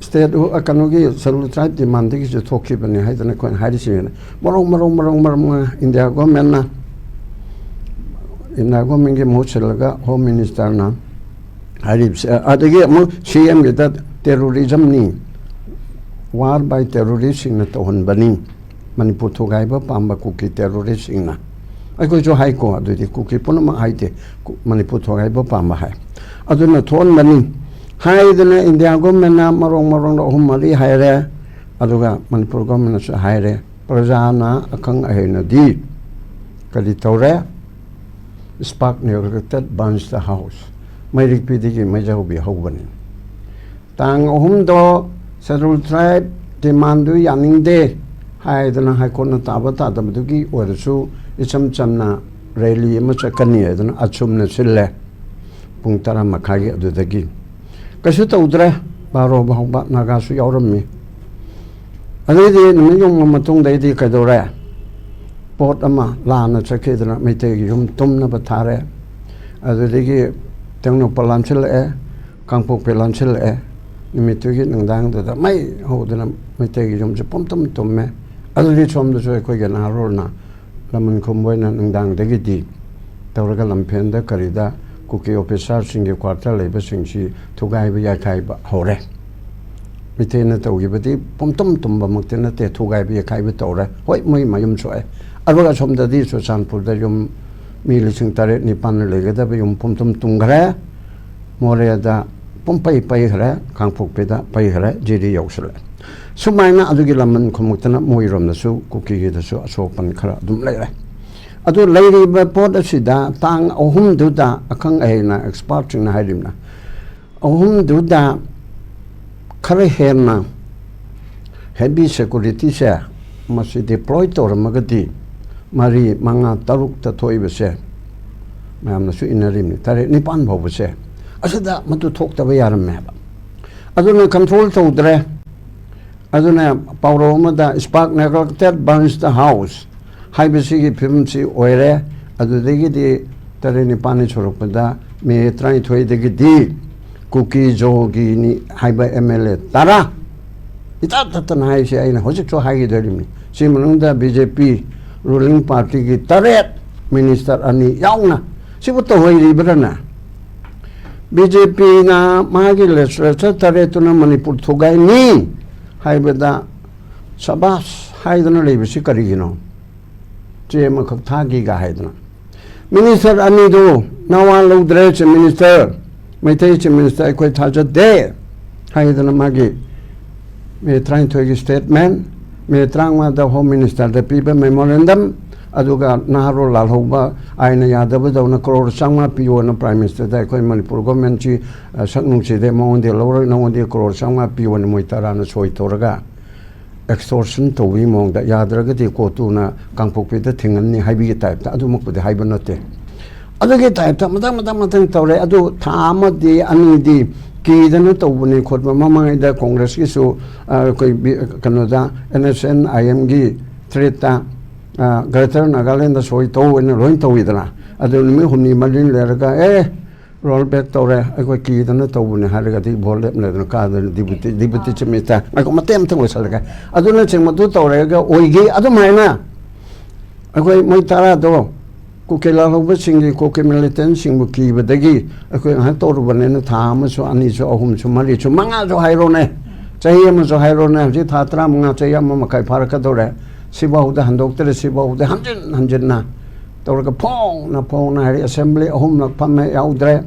state, ꯑ, ꯀꯩꯅꯣꯒꯤ Scheduled Tribe demand ꯗꯒꯤꯁꯨ ꯊꯣꯛꯈꯤꯕꯅꯤ ꯍꯥꯏꯗꯅ ꯑꯩꯈꯣꯏꯅ ꯍꯥꯏꯔꯤꯁꯤꯡꯁꯤꯅ ꯃꯔꯣꯡ, ꯃꯔꯣꯡ, ꯃꯔꯣꯡ, ꯃꯔꯣꯡ, ꯃꯔꯣꯡ ꯏꯟꯗꯤꯌꯥ government ꯅ, ꯏꯟꯗꯤꯌꯥ government ꯀꯤ ꯃꯍꯨꯠ ꯁꯤꯜꯂꯒ Home Minister ꯅ ꯍꯥꯏꯔꯤꯕꯁꯦ, ꯑꯗꯒꯤ ꯑꯃꯨꯛ C M ꯒꯤꯗ terrorism ꯅꯤ, war by terrorist ꯁꯤꯡꯅ ꯇꯧꯍꯟꯕꯅꯤ, ꯃꯅꯤꯄꯨꯔ ꯊꯨꯒꯥꯏꯕ ꯄꯥꯝꯕ ꯀꯨꯀꯤ terrorist ꯁꯤꯡꯅ꯫ ꯑꯩꯈꯣꯏꯁꯨ ꯍꯥꯏꯀꯣ, ꯑꯗꯨꯗꯤ ꯀꯨꯀꯤ ꯄꯨꯝꯅꯃꯛ ꯍꯥꯏꯗꯦ, ꯀꯨ-, ꯃꯅꯤꯄꯨꯔ ꯊꯨꯒꯥꯏꯕ ꯄꯥꯝꯕ ꯍꯥꯏ꯫ ꯑꯗꯨꯅ ꯊꯣꯛꯍꯟꯕꯅꯤ ꯍꯥꯏꯗꯅ ꯏꯟꯗꯤꯌꯥ government ꯅ ꯃꯔꯣꯡ ꯃꯔꯣꯡꯗ ꯑꯍꯨꯝ ꯃꯔꯤ ꯍꯥꯏꯔꯦ꯫ ꯑꯗꯨꯒ ꯃꯅꯤꯄꯨꯔ ꯒꯣꯔꯃꯦꯟꯅꯁꯨ ꯍꯥꯏꯔꯦ, ꯄ꯭ꯔꯖꯥꯅ ꯑꯈꯪ ꯑꯍꯩꯅꯗꯤ ꯀꯔꯤ ꯇꯧꯔꯦ? Spark neglected burns the house. ꯃꯩꯔꯤꯛꯄꯤꯗꯒꯤ ꯃꯩꯖꯥꯎꯕꯤ ꯍꯧꯕꯅꯤ꯫ ꯇꯥꯡ ꯑꯍꯨꯝꯗꯣ Scheduled Tribe demandꯗꯨ ꯌꯥꯅꯤꯡꯗꯦ ꯍꯥꯏꯗꯅ ꯍꯥꯏ ꯀꯣꯔꯠꯅ ꯇꯥꯕ ꯇꯥꯗꯕꯗꯨꯒꯤ ꯑꯣꯏꯔꯁꯨ ꯏꯆꯝ ꯆꯝꯅ rally ꯑꯃ ꯆꯠꯀꯅꯤ ꯍꯥꯏꯗꯅ ꯑꯆꯨꯝꯅ ꯁꯤꯜꯂꯦ꯫ ꯄꯨꯡ ꯇꯔꯥ ꯃꯈꯥꯏꯒꯤ ꯑꯗꯨꯗꯒꯤ ꯀꯩꯁꯨ ꯇꯧꯗ꯭ꯔꯦ꯫ ꯕꯥꯔꯣ ꯐꯥꯎꯕ ꯅꯥꯒꯥꯁꯨ ꯌꯥꯎꯔꯝꯃꯤ꯫ ꯑꯗꯩꯗꯤ ꯅꯨꯃꯤꯠ ꯌꯨꯡꯉ ꯃꯇꯨꯡꯗꯩꯗꯤ ꯀꯩꯗꯧꯔꯦ? ꯄꯣꯠ ꯑꯃ ꯂꯥꯟꯅ ꯆꯠꯈꯤꯗꯅ ꯃꯩꯇꯩꯒꯤ ꯌꯨꯝ ꯇꯨꯝꯅꯕ ꯊꯥꯔꯦ꯫ ꯑꯗꯨꯗꯒꯤ ꯇꯦꯡꯅꯧꯄꯜ ꯂꯥꯟꯁꯤꯜꯂꯛꯑꯦ, ꯀꯥꯡꯄꯣꯛꯄꯤ ꯂꯥꯟꯁꯤꯜꯂꯛꯑꯦ꯫ ꯅꯨꯃꯤꯠꯇꯨꯒꯤ ꯅꯨꯡꯗꯥꯡꯗꯨꯗ ꯃꯩ ꯍꯧꯗꯅ ꯃꯩꯇꯩꯒꯤ ꯌꯨꯝꯁꯦ ꯄꯨꯝꯇꯨꯝ ꯇꯨꯝꯃꯦ꯫ ꯑꯗꯨꯗꯤ ꯁꯣꯝꯗꯁꯨ ꯑꯩꯈꯣꯏꯒꯤ ꯅꯍꯥꯔꯣꯜꯅ ꯂꯃꯟ ꯈꯨꯝꯕ ꯑꯣꯏꯅ ꯅꯨꯡꯗꯥꯡꯗꯒꯤꯗꯤ ꯇꯧꯔꯒ ꯂꯝꯐꯦꯟꯗ ꯀꯔꯤꯗ ꯀꯨꯀꯤ ꯑꯣꯐꯤꯁꯥꯔꯁꯤꯡꯒꯤ ꯀ꯭ꯋꯥꯇꯔ ꯂꯩꯕꯁꯤꯡꯁꯤ ꯊꯨꯒꯥꯏꯕ ꯌꯥꯏꯈꯥꯏꯕ ꯍꯧꯔꯦ꯫ ꯃꯤꯇꯩꯅ ꯇꯧꯈꯤꯕꯗꯤ ꯄꯨꯝꯇꯨꯝ ꯇꯨꯝꯕꯃꯛꯇꯤ ꯅꯠꯇꯦ, ꯊꯨꯒꯥꯏꯕ ꯌꯩꯈꯥꯏꯕ ꯇꯧꯔꯦ꯫ ꯍꯣꯏ, ꯃꯣꯏ ꯃꯌꯨꯝ ꯁꯣꯛꯑꯦ꯫ ꯑꯗꯨꯒ ꯑꯁꯣꯝꯗꯗꯤ ꯆꯨꯔꯆꯥꯟꯄꯨꯔꯗ ꯌꯨꯝ ꯃꯤ ꯂꯤꯁꯤꯡ ꯇꯔꯦꯠ ꯅꯤꯄꯥꯟꯅ ꯂꯩꯒꯗꯕ ꯌꯨꯝ ꯄꯨꯝꯇꯨꯝ ꯇꯨꯝꯈ꯭ꯔꯦ꯫ ꯃꯣꯔꯦꯗ ꯄꯨꯝꯄꯩ ꯄꯩꯈ꯭ꯔꯦ, ꯀꯥꯡꯄꯣꯛꯄꯤꯗ ꯄꯩꯈ꯭ꯔꯦ, ꯖꯤꯔꯤ ꯌꯧꯁꯤꯜꯂꯦ꯫ ꯁꯨꯃꯥꯏꯅ ꯑꯗꯨꯒꯤ ꯂꯃꯟ ꯈꯨꯝꯃꯛꯇꯅ ꯃꯣꯏꯔꯣꯝꯗꯁꯨ ꯀꯨꯀꯤꯒꯤꯗꯁꯨ ꯑꯁꯣꯛ ꯑꯄꯟ ꯈꯔ ꯑꯗꯨꯝ ꯂꯩꯔꯦ꯫ ꯑꯗꯨ ꯂꯩꯔꯤꯕ ꯄꯣꯠ ꯑꯁꯤꯗ ꯇꯥꯡ ꯑꯍꯨꯝꯗꯨꯗ ꯑꯈꯪ ꯑꯍꯩꯅ, expertꯁꯤꯡꯅ ꯍꯥꯏꯔꯤꯕꯅ, ꯑꯍꯨꯝꯗꯨꯗ ꯈꯔ ꯍꯦꯟꯅ heavy securityꯁꯦ ꯃꯁꯤ deploy ꯇꯧꯔꯝꯃꯒꯗꯤ ꯃꯔꯤ, ꯃꯉꯥ, ꯇꯔꯨꯛꯇ ꯊꯣꯛꯏꯕꯁꯦ ꯃꯌꯥꯝꯅꯁꯨ ꯏꯟꯅꯔꯤꯕꯅꯤ, ꯇꯔꯦꯠ, ꯅꯤꯄꯥꯟ ꯐꯥꯎꯕꯁꯦ ꯑꯁꯤꯗ ꯃꯗꯨ ꯊꯣꯛꯇꯕ ꯌꯥꯔꯝꯃꯦꯕ꯫ ꯑꯗꯨꯅ control ꯇꯧꯗ꯭ꯔꯦ꯫ ꯑꯗꯨꯅ ꯄꯥꯎꯔꯧ ꯑꯃꯗ "Spark neglected burns the house" ꯍꯥꯏꯕꯁꯤꯒꯤ ꯐꯤꯕꯝꯁꯤ ꯑꯣꯏꯔꯦ꯫ ꯑꯗꯨꯗꯒꯤꯗꯤ ꯇꯔꯦꯠ ꯅꯤꯄꯥꯜꯅꯤ ꯁꯨꯔꯛꯄꯗ ꯃꯦ ꯇꯔꯥꯅꯤꯊꯣꯏꯗꯒꯤꯗꯤ ꯀꯨꯀꯤ ꯖꯣꯒꯤꯅꯤ ꯍꯥꯏꯕ MLA ꯇꯔꯥ ꯏꯇꯠ ꯇꯠꯇꯅ ꯍꯥꯏꯁꯦ ꯑꯩꯅ ꯍꯧꯖꯤꯛꯁꯨ ꯍꯥꯏꯈꯤꯗꯣꯔꯤꯕꯅꯤ꯫ ꯁꯤ ꯃꯅꯨꯡꯗ BJP ruling partyꯒꯤ ꯇꯔꯦꯠ, minister ꯑꯅꯤ ꯌꯥꯎꯅ, ꯁꯤꯕꯨ ꯇꯧꯍꯩꯔꯤꯕ꯭ꯔꯅꯦ? BJPꯅ ꯃꯥꯒꯤ legislature ꯇꯔꯦꯠꯇꯨꯅ ꯃꯅꯤꯄꯨꯔ ꯊꯨꯒꯥꯏꯅꯤ ꯍꯥꯏꯕꯗ ꯁꯕꯥꯁ ꯍꯥꯏꯗꯅ ꯂꯩꯕꯁꯤ ꯀꯔꯤꯒꯤꯅꯣ? ꯆꯦ ꯑꯃꯈꯛ ꯊꯥꯈꯤꯒ ꯍꯥꯏꯗꯅ꯫ Minister ꯑꯅꯤꯗꯨ ꯅꯋꯥ ꯂꯧꯗ꯭ꯔꯦ, Chief Minister, Meitei Chief Minister ꯑꯩꯈꯣꯏ ꯊꯥꯖꯗꯦ ꯍꯥꯏꯗꯅ ꯃꯥꯒꯤ ꯃꯦ ꯇꯔꯥꯅꯤꯊꯣꯏꯒꯤ statement, ꯃꯦ ꯇꯔꯥꯃꯉꯥꯗ Home Ministerꯗ ꯄꯤꯕ memorandum, ꯑꯗꯨꯒ ꯅꯍꯥꯔꯣꯜ ꯂꯥꯜꯍꯧꯕ ꯑꯥꯏꯟꯅ ꯌꯥꯗꯕꯗꯧꯅ ꯀ꯭ꯔꯣꯔ ꯆꯥꯝꯃꯉꯥ ꯄꯤꯌꯣꯅ Prime Ministerꯗ ꯑꯩꯈꯣꯏ ꯃꯅꯤꯄꯨꯔ governmentꯁꯤ, ꯑ, ꯁꯛ ꯅꯨꯡꯁꯤꯗꯦ, ꯃꯉꯣꯟꯗ ꯂꯧꯔꯣꯏ, ꯅꯉꯣꯟꯗ ꯀ꯭ꯔꯣꯔ ꯆꯥꯝꯃꯉꯥ ꯄꯤꯌꯣꯅ ꯃꯣꯏ ꯇꯔꯥꯅ ꯁꯣꯏ ꯇꯧꯔꯒ extortion ꯇꯧꯕꯒꯤ ꯃꯑꯣꯡꯗ, ꯌꯥꯗ꯭ꯔꯒꯗꯤ ꯀꯣꯇꯨꯅ ꯀꯥꯡꯄꯣꯛꯄꯤꯗ ꯊꯤꯡꯉꯅꯤ ꯍꯥꯏꯕꯒꯤ typeꯇ, ꯑꯗꯨꯃꯛꯄꯨꯗꯤ ꯍꯥꯏꯕ ꯅꯠꯇꯦ꯫ ꯑꯗꯨꯒꯤ typeꯇ ꯃꯊꯪ ꯃꯊꯪ ꯃꯊꯪ ꯇꯧꯔꯦ꯫ ꯑꯗꯨ ꯊꯥ ꯑꯃꯗꯤ ꯑꯅꯤꯗꯤ ꯀꯤꯗꯅ ꯇꯧꯕꯅꯤ ꯈꯣꯠꯄ, ꯃꯃꯥꯡꯉꯩꯗ ꯀꯣꯡꯒ꯭ꯔꯦꯁꯀꯤꯁꯨ, ꯑ, ꯑꯩꯈꯣꯏ ꯕꯤ-, ꯀꯩꯅꯣꯗ, NSCN-IMꯒꯤ threatꯇ, ꯑ, Greater Nagalandꯗ ꯁꯣꯏ ꯇꯧ ꯍꯥꯏꯅ ꯂꯣꯏ ꯇꯧꯋꯤꯗꯅ꯫ ꯑꯗꯨ ꯅꯨꯃꯤꯠ ꯍꯨꯝꯅꯤ ꯃꯔꯤꯅꯤ ꯂꯩꯔꯒ, ꯑꯦ, roll back ꯇꯧꯔꯦ, ꯑꯩꯈꯣꯏ ꯀꯤꯗꯅ ꯇꯧꯕꯅꯦ ꯍꯥꯏꯔꯒꯗꯤ vote ꯂꯦꯞꯅꯗꯅ ꯀꯥꯗꯅ deputy, deputy chief minister, ꯉꯥꯏꯈꯣ, ꯃꯇꯦꯛ ꯑꯃꯇꯪ ꯂꯣꯏꯁꯜꯂꯒꯦ꯫ ꯑꯗꯨꯅꯆꯤꯡꯕꯗꯨ ꯇꯧꯔꯒ ꯑꯣꯏꯈꯤ꯫ ꯑꯗꯨꯃꯥꯏꯅ ꯑꯩꯈꯣꯏ ꯃꯣꯏ ꯇꯔꯥꯗꯣ ꯀꯨꯀꯤ ꯂꯥꯜꯍꯧꯕꯁꯤꯡꯒꯤ, ꯀꯨꯀꯤ militantꯁꯤꯡꯕꯨ ꯀꯤꯕꯗꯒꯤ ꯑꯩꯈꯣꯏ ꯉꯥꯏꯍꯥꯛ ꯇꯧꯔꯨꯕꯅꯤꯅ ꯊꯥ ꯑꯃꯁꯨ, ꯑꯅꯤꯁꯨ, ꯑꯍꯨꯝꯁꯨ, ꯃꯔꯤꯁꯨ, ꯃꯉꯥꯁꯨ ꯍꯥꯏꯔꯣꯅꯦ, ꯆꯍꯤ ꯑꯃꯁꯨ ꯍꯥꯏꯔꯣꯅꯦ, ꯍꯧꯖꯤꯛ ꯊꯥ ꯇꯔꯥꯃꯉꯥ, ꯆꯍꯤ ꯑꯃ ꯃꯈꯥꯏ ꯐꯥꯔꯛꯀꯗꯧꯔꯦ꯫ ꯁꯤꯐꯥꯎꯗ ꯍꯟꯗꯣꯛꯇ꯭ꯔꯦ, ꯁꯤꯐꯥꯎꯗ ꯍꯟꯖꯤꯟ ꯍꯟꯖꯤꯟꯅ ꯇꯧꯔꯒ ꯐꯣꯡꯅ ꯐꯣꯡꯅ ꯍꯥꯏꯔꯦ꯫ Assembly ꯑꯍꯨꯝꯂꯛ ꯐꯝꯃꯦ, ꯌꯥꯎꯗ꯭ꯔꯦ꯫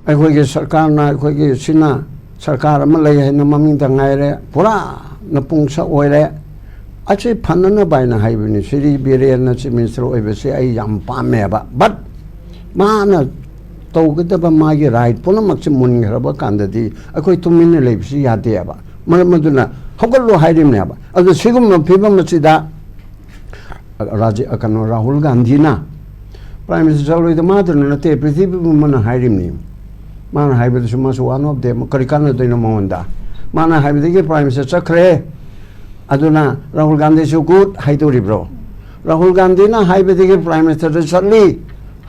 ꯑꯩꯈꯣꯏꯒꯤ ꯁꯔꯀꯥꯔꯅ, ꯑꯩꯈꯣꯏꯒꯤ ꯁꯤꯅ ꯁꯔꯀꯥꯔ ꯑꯃ ꯂꯩ ꯍꯥꯏꯅ ꯃꯃꯤꯡꯗ ꯉꯥꯏꯔꯦ, ꯄꯨꯔꯥ ꯅꯄꯨꯡꯁꯛ ꯑꯣꯏꯔꯦ꯫ ꯑꯁꯤ ꯐꯅꯅꯕ ꯍꯥꯏꯅ ꯍꯥꯏꯕꯅꯤ꯫ ꯁ꯭ꯔꯤ ꯕꯤꯔꯦꯟꯅ chief minister ꯑꯣꯏꯕꯁꯤ ꯑꯩ ꯌꯥꯝ ꯄꯥꯝꯃꯦꯕ꯫ But ꯃꯥꯅ ꯇꯧꯒꯗꯕ ꯃꯥꯒꯤ right ꯄꯨꯝꯅꯃꯛꯁꯤ ꯃꯨꯟꯈ꯭ꯔꯕ ꯀꯥꯟꯗꯗꯤ ꯑꯩꯈꯣꯏ ꯇꯨꯃꯤꯟꯅ ꯂꯩꯕꯁꯤ ꯌꯥꯗꯦꯕ꯫ ꯃꯔꯝ ꯑꯗꯨꯅ ꯍꯧꯒꯠꯂꯣ ꯍꯥꯏꯔꯤꯕꯅꯦꯕ꯫ ꯑꯗꯨ ꯁꯤꯒꯨꯝꯕ ꯐꯤꯕꯝ ꯑꯁꯤꯗ ꯔꯥꯖꯤ-, ꯀꯩꯅꯣ, ꯔꯥꯍꯨꯜ ꯒꯥꯟꯙꯤꯅ Prime Minister ꯆꯠꯂꯣꯏꯗ ꯃꯥꯗꯨꯅ ꯅꯠꯇꯦ, ꯄ꯭ꯔꯤꯊꯤꯕꯤ ꯄꯨꯝꯕꯅ ꯍꯥꯏꯔꯤꯕꯅꯤ꯫ ꯃꯥꯅ ꯍꯥꯏꯕꯗꯨꯁꯨ ꯃꯥꯁꯨ one of them, ꯀꯔꯤ ꯀꯥꯟꯅꯗꯣꯏꯅꯣ ꯃꯉꯣꯟꯗ? ꯃꯥꯅ ꯍꯥꯏꯕꯗꯒꯤ Prime Minister ꯆꯠꯈ꯭ꯔꯦ꯫ ꯑꯗꯨꯅ ꯔꯥꯍꯨꯜ ꯒꯥꯟꯙꯤꯁꯨ good ꯍꯥꯏꯗꯣꯔꯤꯕ꯭ꯔꯣ? ꯔꯥꯍꯨꯜ ꯒꯥꯟꯙꯤꯅ ꯍꯥꯏꯕꯗꯒꯤ Prime Ministerꯗ ꯆꯠꯂꯤ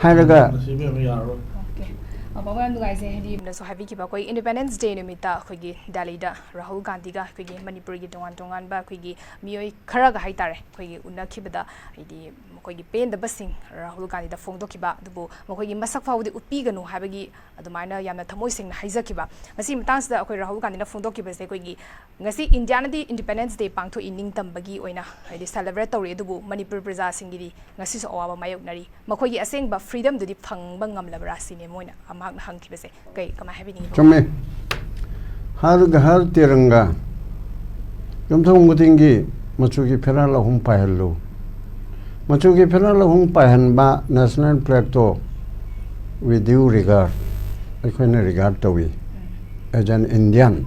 ꯍꯥꯏꯔꯒ ꯃꯁꯤ ꯏꯕꯦꯝꯃ ꯌꯥꯔꯔꯣꯏ꯫ Okay. ꯑ, ꯕꯥꯕꯨ, ꯌꯥꯝ ꯅꯨꯡꯉꯥꯏꯖꯩ, ꯍꯥꯏꯗꯤ ꯅꯁꯨ ꯍꯥꯏꯕꯤꯈꯤꯕ ꯑꯩꯈꯣꯏ Independence Day ꯅꯨꯃꯤꯠꯇ ꯑꯩꯈꯣꯏꯒꯤ ꯗꯦꯜꯂꯤꯗ ꯔꯥꯍꯨꯜ ꯒꯥꯟꯙꯤꯒ ꯑꯩꯈꯣꯏꯒꯤ ꯃꯅꯤꯄꯨꯔꯒꯤ ꯇꯣꯉꯥꯟ ꯇꯣꯉꯥꯟꯕ ꯑꯩꯈꯣꯏꯒꯤ ꯃꯤꯑꯣꯏ ꯈꯔꯒ ꯍꯥꯏꯇꯥꯔꯦ, ꯑꯩꯈꯣꯏꯒꯤ ꯎꯅꯈꯤꯕꯗ, ꯍꯥꯏꯗꯤ ꯃꯈꯣꯏꯒꯤ ꯄꯦꯟꯗꯕꯁꯤꯡ ꯔꯥꯍꯨꯜ ꯒꯥꯟꯙꯤꯗ ꯐꯣꯡꯗꯣꯛꯈꯤꯕ, ꯑꯗꯨꯕꯨ ꯃꯈꯣꯏꯒꯤ ꯃꯁꯛ ꯐꯥꯎꯕꯗꯤ ꯎꯠꯄꯤꯒꯅꯨ ꯍꯥꯏꯕꯒꯤ ꯑꯗꯨꯃꯥꯏꯅ ꯌꯥꯝꯅ ꯊꯃꯣꯏ ꯁꯦꯡꯅ ꯍꯥꯏꯖꯈꯤꯕ꯫ ꯃꯁꯤꯒꯤ ꯃꯇꯥꯡꯁꯤꯗ ꯑꯩꯈꯣꯏ ꯔꯥꯍꯨꯜ ꯒꯥꯟꯙꯤꯅ ꯐꯣꯡꯗꯣꯛꯈꯤꯕꯁꯦ, ꯑꯩꯈꯣꯏꯒꯤ ꯉꯁꯤ ꯏꯟꯗꯤꯌꯥꯅꯗꯤ Independence Day ꯄꯥꯡꯊꯣꯛꯏ, ꯅꯤꯡꯇꯝꯕꯒꯤ ꯑꯣꯏꯅ, ꯍꯥꯏꯗꯤ celebrate ꯇꯧꯔꯤ, ꯑꯗꯨꯕꯨ ꯃꯅꯤꯄꯨꯔ ꯄ꯭ꯔꯖꯥꯁꯤꯡꯒꯤꯗꯤ ꯉꯁꯤꯁꯨ ꯑꯋꯥꯕ ꯃꯥꯌꯣꯛꯅꯔꯤ꯫ ꯃꯈꯣꯏꯒꯤ ꯑꯁꯦꯡꯕ freedomꯗꯨꯗꯤ ꯐꯪꯕ ꯉꯝꯂꯕ꯭ꯔꯥ ꯁꯤꯅꯦ ꯃꯣꯏꯅ ꯃꯍꯥꯛꯅ ꯍꯪꯈꯤꯕꯁꯦ꯫ ꯀꯩ, ꯀꯃꯥꯏ ꯍꯥꯏꯕꯤꯅꯤꯡꯉꯤ? ꯆꯨꯝꯃꯦ꯫ ꯍꯔ ꯘꯔ ꯇꯤꯔꯪꯒꯥ꯫ ꯌꯨꯝꯊꯣꯡ ꯈꯨꯗꯤꯡꯒꯤ ꯃꯆꯨꯒꯤ ꯐꯤꯔꯥꯜ ꯑꯍꯨꯝ ꯄꯥꯏꯍꯜꯂꯨ꯫ ꯃꯆꯨꯒꯤ ꯐꯤꯔꯥꯜ ꯑꯍꯨꯝ ꯄꯥꯏꯍꯟꯕ national flagꯇꯣ with due regard ꯑꯩꯈꯣꯏꯅ regard ꯇꯧꯏ꯫ As an Indian,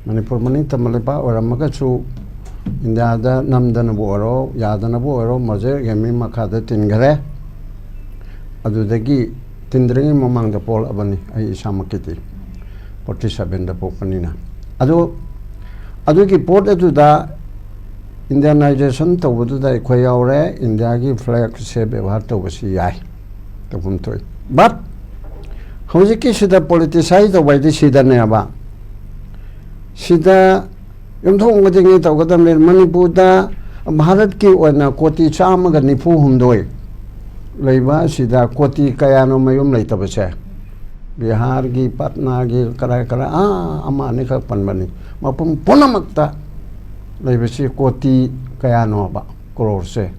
ꯃꯅꯤꯄꯨꯔ ꯃꯅꯤꯡ ꯇꯝꯕ ꯂꯩꯕꯥꯛ ꯑꯣꯏꯔꯝꯃꯒꯁꯨ, ꯏꯟꯗꯤꯌꯥꯗ ꯅꯝꯗꯅꯕꯨ ꯑꯣꯏꯔꯣ, ꯌꯥꯗꯅꯕꯨ ꯑꯣꯏꯔꯣ, ꯃꯣꯖꯦ ꯒꯦꯃꯤ ꯃꯈꯥꯗ ꯇꯤꯟꯈꯔꯦ꯫ ꯑꯗꯨꯗꯒꯤ ꯇꯤꯟꯗ꯭ꯔꯤꯉꯩ ꯃꯃꯥꯡꯗ ꯄꯣꯛꯂꯛꯑꯕꯅꯤ ꯑꯩ ꯏꯁꯥꯃꯛꯀꯤꯗꯤ, forty sevenꯗ ꯄꯣꯛꯄꯅꯤꯅ꯫ ꯑꯗꯣ ꯑꯗꯨꯒꯤ ꯄꯣꯠ ꯑꯗꯨꯗ Indianization ꯇꯧꯕꯗꯨꯗ ꯑꯩꯈꯣꯏ ꯌꯥꯎꯔꯦ꯫ ꯏꯟꯗꯤꯌꯥꯒꯤ flagꯁꯦ ꯕꯦꯕꯥꯔ ꯇꯧꯕꯁꯤ ꯌꯥꯏ, ꯇꯧꯐꯝ ꯊꯣꯛꯏ꯫ But ꯍꯧꯖꯤꯛꯀꯤ ꯁꯤꯗ politicize ꯇꯧꯕ ꯍꯥꯏꯗꯤ ꯁꯤꯗꯅꯦꯕ꯫ ꯁꯤꯗ ꯌꯨꯝꯊꯣꯡ ꯈꯨꯗꯤꯡꯒꯤ ꯇꯧꯒꯗꯕꯅꯤ꯫ ꯃꯅꯤꯄꯨꯔꯗ ꯚꯥꯔꯠꯀꯤ ꯑꯣꯏꯅ ꯀꯣꯇꯤ ꯆꯥꯝꯃꯒ ꯅꯤꯐꯨ ꯍꯨꯝꯗꯣꯏ ꯂꯩꯕ ꯑꯁꯤꯗ ꯀꯣꯇꯤ ꯀꯌꯥꯅꯣ ꯃꯌꯨꯝ ꯂꯩꯇꯕꯁꯦ? ꯕꯤꯍꯥꯔꯒꯤ, ꯄꯠꯅꯥꯒꯤ, ꯀꯔꯥꯏ ꯀꯔꯥꯏ, ꯑꯥ, ꯑꯃ ꯑꯅꯤꯈꯛ ꯄꯟꯕꯅꯤ꯫ ꯃꯐꯝ ꯄꯨꯝꯅꯃꯛꯇ ꯂꯩꯕꯁꯤ ꯀꯣꯇꯤ ꯀꯌꯥꯅꯣꯕ? ꯀ꯭ꯔꯣꯔꯁꯦ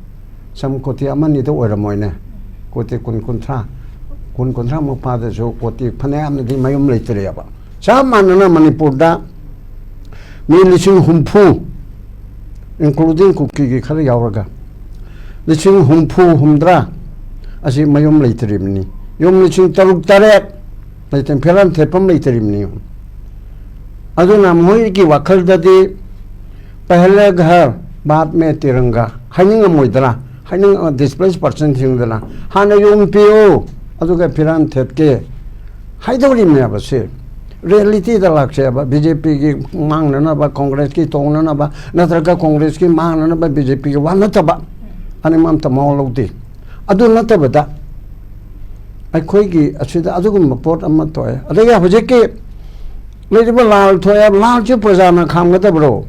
ꯁꯝ ꯀꯣꯇꯤ ꯑꯃꯅꯤꯗ ꯑꯣꯏꯔꯝꯃꯣꯏꯅꯦ꯫ ꯀꯣꯇꯤ ꯀꯨꯟ, ꯀꯨꯟꯊ꯭ꯔꯥ, ꯀꯨꯟ, ꯀꯨꯟꯊ꯭ꯔꯥꯃꯨꯛ ꯐꯥꯗ꯭ꯔꯁꯨ ꯀꯣꯇꯤ ꯐꯅꯌꯥꯝꯅꯗꯤ ꯃꯌꯨꯝ ꯂꯩꯇ꯭ꯔꯦꯕ꯫ ꯆꯞ ꯃꯥꯟꯅꯅ ꯃꯅꯤꯄꯨꯔꯗ ꯃꯤ ꯂꯤꯁꯤꯡ ꯍꯨꯝꯐꯨ, including ꯀꯨꯀꯤꯒꯤ ꯈꯔ ꯌꯥꯎꯔꯒ, ꯂꯤꯁꯤꯡ ꯍꯨꯝꯐꯨ, ꯍꯨꯝꯗ꯭ꯔꯥ ꯑꯁꯤ ꯃꯌꯨꯝ ꯂꯩꯇ꯭ꯔꯤꯕꯅꯤ꯫ ꯌꯨꯝ ꯂꯤꯁꯤꯡ ꯇꯔꯨꯛ, ꯇꯔꯦꯠ ꯂꯩꯇ꯭ꯔꯤ, ꯐꯤꯔꯥꯟ ꯊꯦꯠꯐꯝ ꯂꯩꯇ꯭ꯔꯤꯕꯅꯤ꯫ ꯑꯗꯨꯅ ꯃꯣꯏꯒꯤ ꯋꯥꯈꯜꯗꯗꯤ "ꯄꯍꯂꯦ ꯘꯔ ꯕꯥꯗ ꯃꯦ ꯇꯤꯔꯪꯒꯥ" ꯍꯥꯏꯅꯤꯡꯉꯝꯃꯣꯏꯗꯅ, ꯍꯥꯏꯅꯤꯡ, displaced personꯁꯤꯡꯗꯨꯅ "ꯍꯥꯟꯅ ꯌꯨꯝ ꯄꯤꯌꯨ, ꯑꯗꯨꯒ ꯐꯤꯔꯥꯟ ꯊꯦꯠꯀꯦ" ꯍꯥꯏꯗꯧꯔꯤꯕꯅꯦꯕ꯫ ꯁꯤ realityꯗ ꯂꯥꯛꯁꯦꯕ꯫ BJPꯒꯤ ꯃꯥꯡꯅꯅꯕ, ꯀꯣꯡꯒ꯭ꯔꯦꯁꯀꯤ ꯇꯣꯡꯅꯅꯕ, ꯅꯠꯇ꯭ꯔꯒ ꯀꯣꯡꯒ꯭ꯔꯦꯁꯀꯤ ꯃꯥꯡꯅꯅꯕ BJPꯒꯤ ꯋꯥ ꯅꯠꯇꯕ, ꯑꯅꯤꯃꯛ ꯑꯝꯇ ꯃꯋꯥ ꯂꯧꯗꯦ꯫ ꯑꯗꯨ ꯅꯠꯇꯕꯗ ꯑꯩꯈꯣꯏꯒꯤ ꯑꯁꯤꯗ ꯑꯗꯨꯒꯨꯝꯕ ꯄꯣꯠ ꯑꯃ ꯊꯣꯛꯑꯦ꯫ ꯑꯗꯒꯤ ꯍꯧꯖꯤꯛꯀꯤ ꯂꯩꯔꯤꯕ ꯂꯥꯜ ꯊꯣꯛꯑꯦ, ꯂꯥꯜꯁꯤ ꯄ꯭ꯔꯖꯥꯅ ꯈꯥꯝꯒꯗꯕ꯭ꯔꯣ?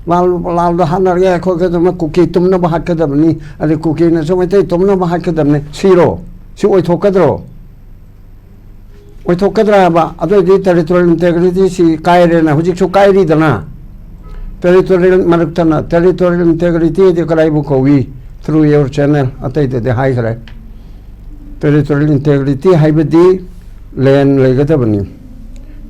ꯂꯥꯜ, ꯂꯥꯜꯗꯣ ꯍꯥꯠꯅꯔꯒ ꯑꯩꯈꯣꯏ ꯀꯩꯗꯧꯅ ꯀꯨꯀꯤ ꯇꯨꯝꯅꯕ ꯍꯥꯠꯀꯗꯕꯅꯤ, ꯑꯗꯩ ꯀꯨꯀꯤꯅꯁꯨ ꯃꯩꯇꯩ ꯇꯨꯝꯅꯕ ꯍꯥꯠꯀꯗꯕꯅꯤ, ꯁꯤꯔꯣ? ꯁꯤ ꯑꯣꯏꯊꯣꯛꯀꯗ꯭ꯔꯣ? ꯑꯣꯏꯊꯣꯛꯀꯗ꯭ꯔꯥ ꯍꯥꯏꯕ? ꯑꯗꯨ ꯑꯣꯏꯗꯤ territorial integrityꯁꯤ ꯀꯥꯏꯔꯦꯅ, ꯍꯧꯖꯤꯛꯁꯨ ꯀꯥꯏꯔꯤꯗꯅ꯫ Territorial ꯃꯔꯛꯇꯅ, territorial integrityꯗꯤ ꯀꯗꯥꯏꯕꯨ ꯀꯧꯏ? Through your channel ꯑꯇꯩꯗꯗꯤ ꯍꯥꯏꯈ꯭ꯔꯦ꯫ Territorial integrity ꯍꯥꯏꯕꯗꯤ land ꯂꯩꯒꯗꯕꯅꯤ꯫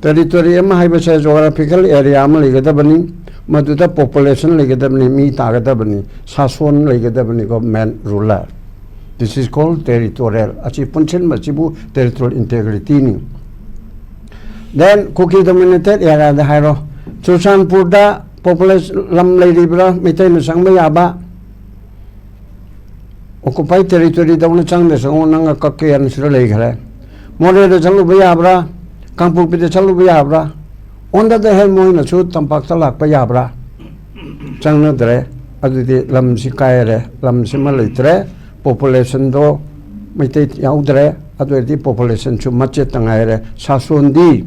Territory ꯑꯃ ꯍꯥꯏꯕꯁꯦ geographical area ꯑꯃ ꯂꯩꯒꯗꯕꯅꯤ, ꯃꯗꯨꯗ population ꯂꯩꯒꯗꯕꯅꯤ, ꯃꯤ ꯇꯥꯒꯗꯕꯅꯤ, ꯁꯥꯁꯣꯟ ꯂꯩꯒꯗꯕꯅꯤ, government, ruler. This is called territorial. ꯑꯁꯤ ꯄꯨꯟꯁꯤꯟꯕꯁꯤꯕꯨ territorial integrityꯅꯤ. Then ꯀꯨꯀꯤ dominated areaꯗ ꯍꯥꯏꯔꯣ, ꯆꯨꯔꯆꯥꯟꯄꯨꯔꯗ population, ꯂꯝ ꯂꯩꯔꯤꯕ꯭ꯔꯥ ꯃꯩꯇꯩꯅ ꯆꯪꯕ ꯌꯥꯕ? Occupied territoryꯗꯧꯅ ꯆꯪꯗ ꯆꯪꯉꯣ, ꯅꯪ ꯀꯛꯀꯦꯅ ꯁꯤꯗ ꯂꯩꯈ꯭ꯔꯦ꯫ ꯃꯣꯔꯦꯗ ꯆꯠꯂꯨꯕ ꯌꯥꯕ꯭ꯔꯥ? ꯀꯥꯡꯄꯣꯛꯄꯤꯗ ꯆꯠꯂꯨꯕ ꯌꯥꯕ꯭ꯔꯥ? On the other hand, ꯃꯣꯏꯅꯁꯨ ꯇꯝꯄꯥꯛꯇ ꯂꯥꯛꯄ ꯌꯥꯕ꯭ꯔꯥ? ꯆꯪꯅꯗ꯭ꯔꯦ꯫ ꯑꯗꯨꯗꯤ ꯂꯝꯁꯤ ꯀꯥꯏꯔꯦ, ꯂꯝꯁꯤꯃ ꯂꯩꯇ꯭ꯔꯦ꯫ Populationꯗꯣ ꯃꯩꯇꯩ ꯌꯥꯎꯗ꯭ꯔꯦ꯫ ꯑꯗꯨ ꯑꯣꯏꯔꯗꯤ populationꯁꯨ ꯃꯆꯦꯠꯇ ꯉꯥꯏꯔꯦ꯫ ꯁꯥꯁꯣꯟꯗꯤ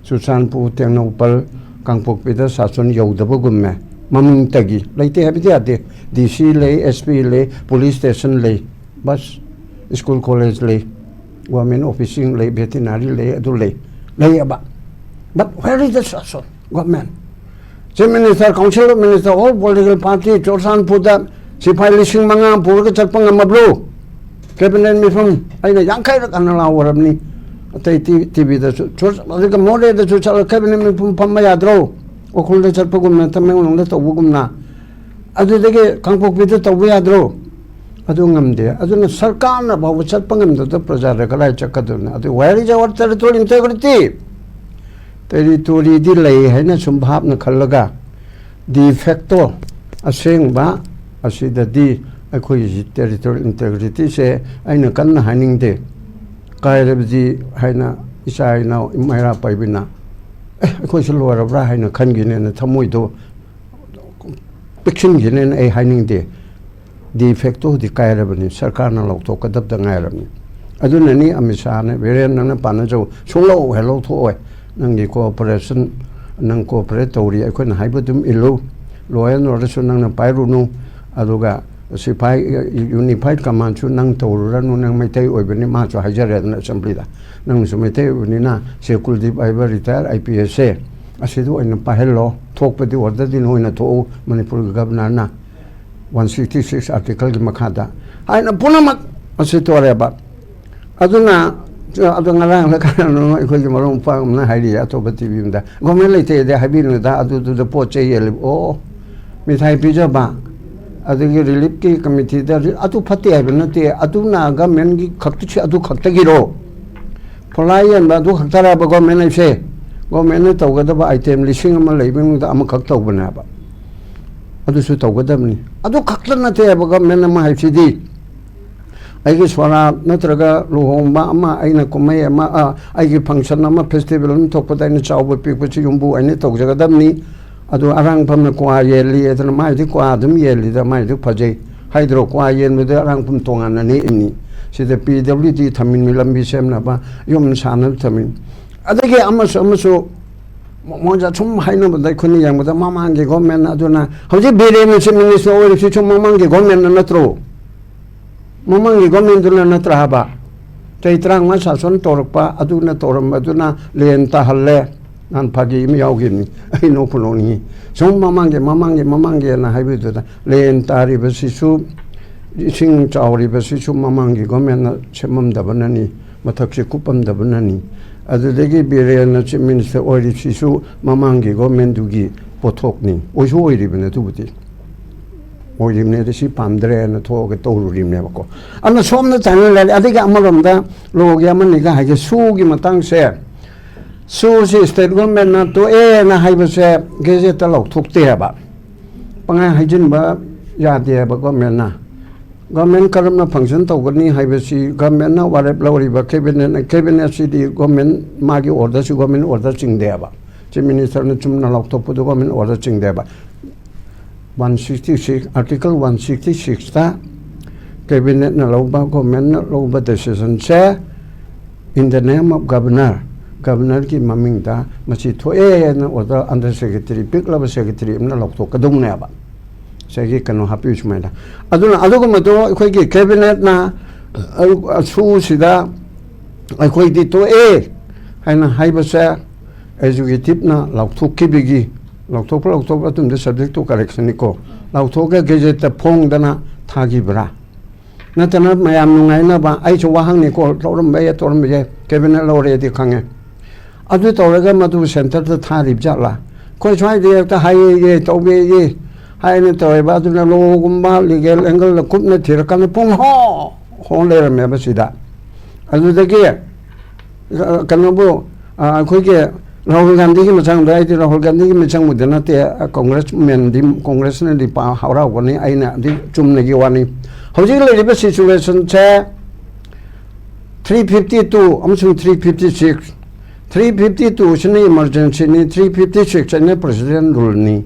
ꯆꯨꯔꯆꯥꯟꯄꯨꯔ, ꯇꯦꯡꯅꯧꯄꯜ, ꯀꯥꯡꯄꯣꯛꯄꯤꯗ ꯁꯥꯁꯣꯟ ꯌꯧꯗꯕꯒꯨꯝꯃꯦ꯫ ꯃꯃꯤꯡꯇꯒꯤ ꯂꯩꯇꯦ ꯍꯥꯏꯕꯗꯤ ꯌꯥꯗꯦ꯫ DC ꯂꯩ, SP ꯂꯩ, police station ꯂꯩ, ꯕꯁ, school college ꯂꯩ, government officeꯁꯤꯡ ꯂꯩ, veterinary ꯂꯩ, ꯑꯗꯨ ꯂꯩ, ꯂꯩꯌꯦꯕ꯫ But where is the station, government? Chief Minister, Council of Minister, all political party, ꯆꯨꯔꯆꯥꯟꯄꯨꯔꯗ ꯁꯤꯐꯥꯏ ꯂꯤꯁꯤꯡ ꯃꯉꯥ ꯄꯨꯔꯒ ꯆꯠꯄ ꯉꯝꯃꯕ꯭ꯔꯣ? Cabinet ꯃꯤꯐꯝ ꯑꯩꯅ ꯌꯥꯡꯈꯩꯔꯛ ꯍꯟꯅ ꯂꯥꯎꯔꯕꯅꯤ꯫ ꯑꯇꯩ ꯇꯤ-, TVꯗꯁꯨ, ꯆꯨꯔ-, ꯑꯗꯨꯒ ꯃꯣꯔꯦꯗꯁꯨ ꯆꯠꯂ cabinet ꯃꯤꯐꯝ ꯐꯝꯕ ꯌꯥꯗ꯭ꯔꯣ? ꯎꯈ꯭ꯔꯨꯜꯗ ꯆꯠꯄꯒꯨꯝꯅ, ꯇꯃꯦꯡꯂꯣꯡꯗ ꯇꯧꯕꯒꯨꯝꯅ꯫ ꯑꯗꯨꯗꯒꯤ ꯀꯥꯡꯄꯣꯛꯄꯤꯗ ꯇꯧꯕ ꯌꯥꯗ꯭ꯔꯣ? ꯑꯗꯨ ꯉꯝꯗꯦ꯫ ꯑꯗꯨꯅ ꯁꯔꯀꯥꯔꯅ ꯐꯥꯎꯕ ꯆꯠꯄ ꯉꯝꯗꯕꯗ ꯄ꯭ꯔꯖꯥꯗ ꯀꯗꯥꯏ ꯆꯠꯀꯗꯣꯏꯅꯣ? ꯑꯗꯨ where is our territorial integrity? Territoryꯗꯤ ꯂꯩ ꯍꯥꯏꯅ ꯁꯨꯝ ꯚꯥꯞꯅ ꯈꯜꯂꯒ, de facto, ꯑꯁꯦꯡꯕ ꯑꯁꯤꯗꯗꯤ ꯑꯩꯈꯣꯏꯒꯤ territorial integrityꯁꯦ ꯑꯩꯅ ꯀꯟꯅ ꯍꯥꯏꯅꯤꯡꯗꯦ꯫ ꯀꯥꯏꯔꯕꯗꯤ ꯍꯥꯏꯅ ꯏꯆꯥ ꯏꯅꯥꯎ ꯃꯩꯔꯥ ꯄꯥꯏꯕꯤꯅ, "ꯑꯦ, ꯑꯩꯈꯣꯏꯁꯨ ꯂꯣꯏꯔꯕ꯭ꯔꯥ?" ꯍꯥꯏꯅ ꯈꯟꯈꯤꯅꯦꯅ ꯊꯃꯣꯏꯗꯣ ꯄꯤꯛꯁꯤꯟꯈꯤꯅꯦꯅ ꯑꯩ ꯍꯥꯏꯅꯤꯡꯗꯦ꯫ De factoꯗꯤ ꯀꯥꯏꯔꯕꯅꯤ, ꯁꯔꯀꯥꯔꯅ ꯂꯧꯊꯣꯛꯀꯗꯕꯗ ꯉꯥꯏꯔꯕꯅꯤ꯫ ꯑꯗꯨꯅꯅꯤ ꯑꯃꯤꯠ ꯁꯥꯍꯅ, "ꯕꯤꯔꯦꯟ, ꯅꯪꯅ ꯄꯥꯟꯅꯖꯧ, ꯁꯨꯡꯂꯧ ꯍꯦꯛ ꯂꯧꯊꯣꯛꯑꯣꯏ꯫ ꯅꯪꯒꯤ cooperation, ꯅꯪ cooperate ꯇꯧꯔꯤ, ꯑꯩꯈꯣꯏꯅ ꯍꯥꯏꯕ ꯑꯗꯨꯝ ꯏꯜꯂꯨ꯫ Law and orderꯁꯨ ꯅꯪꯅ ꯄꯥꯏꯔꯨꯅꯨ, ꯑꯗꯨꯒ ꯁꯤꯐꯥꯏ, unified commandꯁꯨ ꯅꯪ ꯇꯧꯔꯨꯔꯅꯨ, ꯅꯪ ꯃꯩꯇꯩ ꯑꯣꯏꯕꯅꯤ", ꯃꯥꯁꯨ ꯍꯥꯏꯖꯔꯦꯗꯅ assemblyꯗ, "ꯅꯪꯅꯁꯨ ꯃꯩꯇꯩ ꯑꯣꯏꯕꯅꯤꯅ ꯁꯦ ꯀꯨꯜꯗꯤꯞ ꯍꯥꯏꯕ retired IPSꯁꯦ ꯑꯁꯤꯗ ꯑꯣꯏꯅ ꯄꯥꯏꯍꯜꯂꯣ, ꯊꯣꯛꯄꯗꯤ orderꯗꯤ ꯅꯣꯏꯅ ꯊꯣꯛꯎ, ꯃꯅꯤꯄꯨꯔꯒꯤ governorꯅ one sixty six articleꯒꯤ ꯃꯈꯥꯗ", ꯍꯥꯏꯅ ꯄꯨꯝꯅꯃꯛ ꯑꯁꯤ ꯇꯧꯔꯦꯕ꯫ ꯑꯗꯨꯅ ꯑꯗꯣ ꯉꯔꯥꯡꯗ ꯀꯅꯥꯅꯣ ꯑꯩꯈꯣꯏꯒꯤ ꯃꯔꯨꯞ ꯃꯄꯥꯡ ꯑꯃꯅ ꯍꯥꯏꯔꯤꯌꯦ, ꯑꯇꯣꯞꯄ ꯇꯤ ꯚꯤ ꯑꯃꯗ, "ꯒꯣꯔꯃꯦꯟ ꯂꯩꯇꯦꯗꯤ ꯍꯥꯏꯕꯤꯅꯨꯗ, ꯑꯗꯨꯗꯨꯗ ꯄꯣꯠ ꯆꯩ ꯌꯦꯜꯂꯤ, ꯑꯣ, ꯃꯤꯊꯥꯏ ꯄꯤꯖꯕ, ꯑꯗꯒꯤ ꯔꯤꯂꯤꯐꯀꯤ ꯀꯃꯤꯇꯤꯗ ꯔꯤ-, ꯑꯗꯨ ꯐꯠꯇꯦ ꯍꯥꯏꯕ ꯅꯠꯇꯦ, ꯑꯗꯨꯅ ꯒꯃꯦꯟꯒꯤ ꯈꯛꯇ, ꯑꯗꯨ ꯈꯛꯇꯒꯤꯔꯣ? ꯐꯣꯂꯥ ꯌꯦꯟꯕ ꯑꯗꯨ ꯈꯛꯇꯔꯕ ꯒꯣꯔꯃꯦꯟ ꯍꯥꯏꯁꯦ? ꯒꯣꯔꯃꯦꯟꯅ ꯇꯧꯒꯗꯕ ꯑꯥꯏꯇꯦꯝ ꯂꯤꯁꯤꯡ ꯑꯃ ꯂꯩꯕꯒꯤ ꯃꯅꯨꯡꯗ ꯑꯃꯈꯛ ꯇꯧꯕꯅꯦꯕ꯫ ꯑꯗꯨꯁꯨ ꯇꯧꯒꯗꯕꯅꯤ꯫ ꯑꯗꯨ ꯈꯛꯇ ꯅꯠꯇꯦꯕ ꯒꯣꯔꯃꯦꯟ ꯑꯃ ꯍꯥꯏꯁꯤꯗꯤ꯫ ꯑꯩꯒꯤ ꯁꯣꯔꯥꯠ ꯅꯠꯇ꯭ꯔꯒ ꯂꯨꯍꯣꯡꯕ ꯑꯃ, ꯑꯩꯅ ꯀꯨꯝꯍꯩ ꯑꯃ, ꯑ, ꯑꯩꯒꯤ ꯐꯪꯁꯟ ꯑꯃ, ꯐꯦꯁꯇꯤꯚꯦꯜ ꯑꯃ ꯊꯣꯛꯄꯗ ꯑꯩꯅ ꯆꯥꯎꯕ ꯄꯤꯛꯄꯁꯤ ꯌꯨꯝꯕꯨ ꯑꯩꯅ ꯇꯧꯖꯒꯗꯕꯅꯤ꯫ ꯑꯗꯨ ꯑꯔꯥꯡꯐꯝꯅ ꯀ꯭ꯋꯥ ꯌꯦꯜꯂꯤ ꯑꯗꯨꯅ ꯃꯥꯏꯗꯤ ꯀ꯭ꯋꯥ ꯑꯗꯨꯝ ꯌꯦꯜꯂꯤꯗ, ꯃꯥꯏꯗꯤ ꯐꯖꯩ ꯍꯥꯏꯗ꯭ꯔꯣ? ꯀ꯭ꯋꯥ ꯌꯦꯟꯕꯗ ꯑꯔꯥꯡꯐꯝ ꯇꯣꯉꯥꯟꯅ ꯅꯦꯛꯏꯅꯤ꯫ ꯁꯤꯗ ꯄꯤ ꯗꯕ꯭ꯂꯤꯎ ꯗꯤ ꯊꯝꯃꯤꯅꯤ, ꯂꯝꯕꯤ ꯁꯦꯝꯅꯕ, ꯌꯨꯝ ꯁꯥꯅꯕ ꯊꯝꯃꯤꯅꯤ꯫ ꯑꯗꯒꯤ ꯑꯃꯁꯨ ꯑꯃꯁꯨ ꯃꯣꯏꯗ ꯁꯨꯝ ꯍꯥꯏꯅꯕꯗ ꯑꯩꯈꯣꯏꯅ ꯌꯦꯡꯕꯗ ꯃꯃꯥꯡꯒꯤ ꯒꯣꯔꯃꯦꯟ ꯑꯗꯨꯅ, ꯍꯧꯖꯤꯛ ꯕꯤꯔꯦꯟꯅ ꯆꯤꯐ ꯃꯤꯅꯤꯁꯇꯔ ꯑꯣꯏꯔꯤꯁꯤꯁꯨ ꯃꯃꯥꯡꯒꯤ ꯒꯣꯔꯃꯦꯟꯅ ꯅꯠꯇ꯭ꯔꯣ? ꯃꯃꯥꯡꯒꯤ ꯒꯣꯔꯃꯦꯟꯗꯨꯅ ꯅꯠꯇ꯭ꯔꯥ ꯍꯥꯏꯕ? ꯆꯍꯤ ꯇꯔꯥꯃꯉꯥ ꯁꯥꯁꯟ ꯇꯧꯔꯛꯄ ꯑꯗꯨꯅ ꯇꯧꯔꯝꯕꯗꯨꯅ ꯂꯦꯟ ꯇꯥꯍꯜꯂꯦ꯫ ꯅꯍꯥꯟ ꯐꯥꯒꯤ ꯑꯃ ꯌꯥꯎꯈꯤꯕꯅꯤ, ꯑꯩ ꯅꯣꯛꯄꯨ ꯅꯣꯛꯅꯤꯡꯉꯤ꯫ ꯁꯨꯝ ꯃꯃꯥꯡꯒꯤ, ꯃꯃꯥꯡꯒꯤ, ꯃꯃꯥꯡꯒꯤꯅ ꯍꯥꯏꯕꯗꯨꯗ ꯂꯦꯟ ꯇꯥꯔꯤꯕꯁꯤꯁꯨ, ꯏꯁꯤꯡ ꯆꯥꯎꯔꯤꯕꯁꯤꯁꯨ ꯃꯃꯥꯡꯒꯤ ꯒꯣꯔꯃꯦꯟꯅ ꯁꯦꯝꯃꯝꯗꯕꯅꯅꯤ, ꯃꯊꯛꯁꯦ ꯀꯨꯞꯄꯝꯗꯕꯅꯅꯤ꯫ ꯑꯗꯨꯗꯒꯤ ꯕꯤꯔꯦꯟꯅ ꯆꯤꯐ ꯃꯤꯅꯤꯁꯇꯔ ꯑꯣꯏꯔꯤꯁꯤꯁꯨ ꯃꯃꯥꯡꯒꯤ ꯒꯣꯔꯃꯦꯟꯗꯨꯒꯤ ꯄꯣꯠꯊꯣꯛꯅꯤ꯫ ꯑꯣꯏꯁꯨ ꯑꯣꯏꯔꯤꯕꯅꯤ ꯑꯗꯨꯕꯨꯗꯤ꯫ ꯑꯣꯏꯔꯤꯕꯅꯦ, ꯑꯗ ꯁꯤ ꯄꯥꯝꯗ꯭ꯔꯦꯅ ꯊꯣꯛꯑꯒ ꯇꯧꯔꯨꯔꯤꯕꯅꯦꯕꯀꯣ꯫ ꯑꯗꯨꯅ ꯁꯣꯝꯗ ꯆꯥꯏꯅ ꯂꯩꯔꯦ꯫ ꯑꯗꯒꯤ ꯑꯃꯔꯣꯝꯗ ꯂꯣꯒꯤ ꯑꯃꯅꯤꯒ ꯍꯥꯏꯒꯦ, ꯁꯨꯒꯤ ꯃꯇꯥꯡꯁꯦ, ꯁꯨꯁꯤ ꯁ꯭ꯇꯦꯠ ꯒꯣꯔꯃꯦꯟꯅ ꯇꯣꯛꯑꯦꯅ ꯍꯥꯏꯕꯁꯦ ꯒꯦꯖꯦꯠꯇ ꯂꯥꯎꯊꯣꯛꯇꯦ ꯍꯥꯏꯕ꯫ ꯄꯪꯍꯥꯏ ꯍꯥꯏꯖꯤꯟꯕ ꯌꯥꯗꯦ ꯍꯥꯏꯕ ꯒꯣꯔꯃꯦꯟꯅ꯫ ꯒꯣꯔꯃꯦꯟ ꯀꯔꯝꯅ ꯐꯪꯁꯟ ꯇꯧꯒꯅꯤ ꯍꯥꯏꯕꯁꯤ ꯒꯣꯔꯃꯦꯟꯅ ꯋꯥꯔꯦꯞ ꯂꯧꯔꯤꯕ, ꯀꯦꯕꯤꯅꯦꯠꯅ, ꯀꯦꯕꯤꯅꯦꯠꯁꯤꯗꯤ ꯒꯣꯔꯃꯦꯟ ꯃꯥꯒꯤ ꯑꯣꯔꯗꯔꯁꯤ ꯒꯣꯔꯃꯦꯟ ꯑꯣꯔꯗꯔ ꯆꯤꯡꯗꯦꯕ꯫ ꯆꯤꯐ ꯃꯤꯅꯤꯁꯇꯔꯅ ꯆꯨꯝꯅ ꯂꯥꯎꯊꯣꯛꯄꯗꯨ ꯒꯣꯔꯃꯦꯟ ꯑꯣꯔꯗꯔ ꯆꯤꯡꯗꯦꯕ꯫ One sixty six, article one sixty ꯁꯤꯛꯁꯇ ꯀꯦꯕꯤꯅꯦꯠꯅ ꯂꯧꯕ, ꯒꯣꯔꯃꯦꯟꯅ ꯂꯧꯕ ꯗꯦꯁꯤꯖꯟꯁꯦ in the name of governor, ꯒꯕꯔꯅꯔꯒꯤ ꯃꯃꯤꯡꯗ ꯃꯁꯤ ꯊꯣꯛꯑꯦꯅ ꯑꯣꯔꯗꯔ ꯑꯟꯗꯔ ꯁꯦꯀ꯭ꯔꯦꯇꯔꯤ, ꯄꯤꯛꯂꯕ ꯁꯦꯀ꯭ꯔꯦꯇꯔꯤ ꯑꯃꯅ ꯂꯧꯊꯣꯛꯀꯗꯧꯅꯦꯕ꯫ ꯉꯁꯥꯏꯒꯤ ꯀꯩꯅꯣ ꯍꯥꯞꯄꯤꯌꯨ ꯁꯨꯃꯥꯏꯅ꯫ ꯑꯗꯨꯅ ꯑꯗꯨꯒꯨꯝꯕꯗꯣ ꯑꯩꯈꯣꯏꯒꯤ ꯀꯦꯕꯤꯅꯦꯠꯅ, ꯑ, ꯁꯨꯁꯤꯗ ꯑꯩꯈꯣꯏꯗꯤ ꯇꯣꯛꯑꯦ ꯍꯥꯏꯅ ꯍꯥꯏꯕꯁꯦ ꯑꯦꯛꯖꯤꯀ꯭ꯌꯨꯇꯤꯞꯅ ꯂꯥꯎꯊꯣꯛꯈꯤꯕꯒꯤ, ꯂꯥꯎꯊꯣꯛꯄ, ꯂꯥꯎꯊꯣꯛꯄ ꯃꯇꯨꯡꯗ subject to correctionꯅꯤꯀꯣ, ꯂꯥꯎꯊꯣꯛꯑꯒ ꯒꯦꯖꯦꯠꯇ ꯐꯣꯡꯗꯅ ꯊꯥꯈꯤꯕ꯭ꯔꯥ? ꯅꯠꯇꯅ ꯃꯌꯥꯝ ꯅꯨꯡꯉꯥꯏꯅꯕ, ꯑꯩꯁꯨ ꯋꯥꯍꯪꯅꯤꯀꯣ, ꯂꯧꯔꯝꯕ ꯌꯥꯏ, ꯇꯧꯔꯝꯕ ꯌꯥꯏ, ꯀꯦꯕꯤꯅꯦꯠ ꯂꯧꯔꯦꯗꯤ ꯈꯪꯉꯦ꯫ ꯑꯗꯨ ꯇꯧꯔꯒ ꯃꯗꯨ ꯁꯦꯟꯇꯔꯗ ꯊꯥꯔꯤꯕ ꯖꯥꯠꯂꯥ? ꯑꯩꯈꯣꯏ ꯁ꯭ꯋꯥꯏꯗ ꯍꯦꯛꯇ ꯍꯥꯏꯌꯦ, ꯇꯧꯕꯤꯌꯦ ꯍꯥꯏꯅ ꯇꯧꯋꯦꯕ꯫ ꯑꯗꯨꯅ ꯂꯣꯒꯨꯝꯕ ꯂꯤꯒꯦꯜ ꯑꯦꯡꯒꯜꯗ ꯀꯨꯞꯅ ꯊꯤꯔꯀꯥꯟꯗ ꯄꯨꯡ ꯍꯣ ꯍꯣ ꯂꯩꯔꯝꯃꯦꯕ ꯁꯤꯗ꯫ ꯑꯗꯨꯗꯒꯤ ꯑ, ꯀꯩꯅꯣꯕꯨ, ꯑ, ꯑꯩꯈꯣꯏꯒꯤ ꯔꯥꯍꯨꯜ ꯒꯥꯟꯙꯤꯒꯤ ꯃꯇꯥꯡꯗ, ꯑꯩꯗꯤ ꯔꯥꯍꯨꯜ ꯒꯥꯟꯙꯤꯒꯤ ꯃꯤꯆꯪꯕꯨꯗꯤ ꯅꯠꯇꯦ, ꯑ, ꯀꯣꯡꯒ꯭ꯔꯦꯁ ꯃꯦꯟꯗꯤ, ꯀꯣꯡꯒ꯭ꯔꯦꯁꯅꯗꯤ ꯄꯥ-, ꯍꯔꯥꯎꯒꯅꯤ, ꯑꯩꯅꯗꯤ ꯆꯨꯝꯅꯒꯤ ꯋꯥꯅꯤ꯫ ꯍꯧꯖꯤꯛ ꯂꯩꯔꯤꯕ ꯁꯤꯆꯨꯋꯦꯁꯟꯁꯦ ꯊ꯭ꯔꯤ ꯐꯤꯐꯇꯤ ꯇꯨ ꯑꯃꯁꯨꯡ three fifty six, three fifty ꯇꯨꯁꯤꯅ ꯏꯃꯔꯖꯦꯟꯁꯤꯅꯤ, ꯊ꯭ꯔꯤ ꯐꯤꯐꯇꯤ ꯁꯤꯛꯁ ꯑꯁꯤꯅ ꯄ꯭ꯔꯁꯤꯗꯦꯟ ꯔꯨꯜꯅꯤ꯫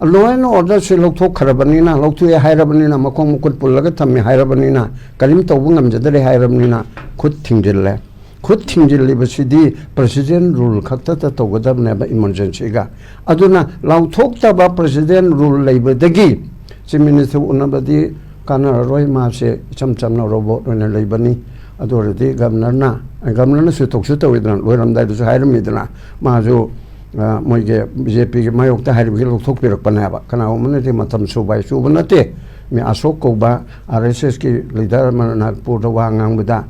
ꯂꯣ ꯑꯦꯟ ꯑꯣꯔꯗꯔꯁꯤ ꯂꯧꯊꯣꯛꯈ꯭ꯔꯕꯅꯤꯅ, ꯂꯧꯊꯣꯛꯑꯦ ꯍꯥꯏꯔꯕꯅꯤꯅ, ꯃꯈꯣꯡ ꯃꯈꯨꯠ ꯄꯨꯜꯂꯒ ꯊꯝꯃꯦ ꯍꯥꯏꯔꯕꯅꯤꯅ, ꯀꯔꯤꯝ ꯇꯧꯕ ꯉꯝꯖꯗ꯭ꯔꯦ ꯍꯥꯏꯔꯕꯅꯤꯅ ꯈꯨꯠ ꯊꯤꯡꯖꯤꯜꯂꯦ꯫ ꯈꯨꯠ ꯊꯤꯡꯖꯤꯜꯂꯤꯕꯁꯤꯗꯤ ꯄ꯭ꯔꯁꯤꯗꯦꯟ ꯔꯨꯜ ꯈꯛꯇꯗ ꯇꯧꯒꯗꯕꯅꯦꯕ ꯏꯃꯔꯖꯦꯟꯁꯤꯒ꯫ ꯑꯗꯨꯅ ꯂꯥꯎꯊꯣꯛꯇꯕ ꯄ꯭ꯔꯁꯤꯗꯦꯟ ꯔꯨꯜ ꯂꯩꯕꯗꯒꯤ ꯆꯤꯐ ꯃꯤꯅꯤꯁꯇꯔ ꯎꯅꯕꯗꯤ ꯀꯥꯟꯅꯔꯔꯣꯏ, ꯃꯥꯁꯦ ꯏꯆꯝ ꯆꯝꯅ ꯔꯣꯕꯣꯠ ꯑꯣꯏꯅ ꯂꯩꯕꯅꯤ꯫ ꯑꯗꯨ ꯑꯣꯏꯔꯗꯤ ꯒꯕꯅꯔꯅ, ꯒꯕꯅꯔꯅꯁꯨ ꯇꯣꯛꯁꯨ ꯇꯧꯋꯤꯗꯅ, ꯂꯣꯏꯔꯝꯗꯥꯏꯗꯁꯨ ꯍꯥꯏꯔꯝꯃꯤꯗꯅ, ꯃꯥꯁꯨ, ꯑ, ꯃꯣꯏꯒꯤ ꯕꯤ ꯖꯦ ꯄꯤꯒꯤ ꯃꯥꯌꯣꯛꯇ ꯍꯥꯏꯔꯤꯕꯒꯤ ꯂꯧꯊꯣꯛꯄꯤꯔꯛꯄꯅꯦꯕ꯫ ꯀꯅꯥꯒꯨꯝꯕꯅꯗꯤ ꯃꯇꯝ ꯁꯨꯕ ꯍꯥꯏ ꯁꯨꯕ ꯅꯠꯇꯦ꯫ ꯃꯤ ꯑꯁꯣꯛ ꯀꯧꯕ ꯑꯥꯔ ꯑꯦꯁ ꯑꯦꯁꯀꯤ ꯂꯤꯗꯔ ꯑꯃꯅ ꯅꯥꯒꯄꯨꯔꯗ ꯋꯥ ꯉꯥꯡꯕꯗ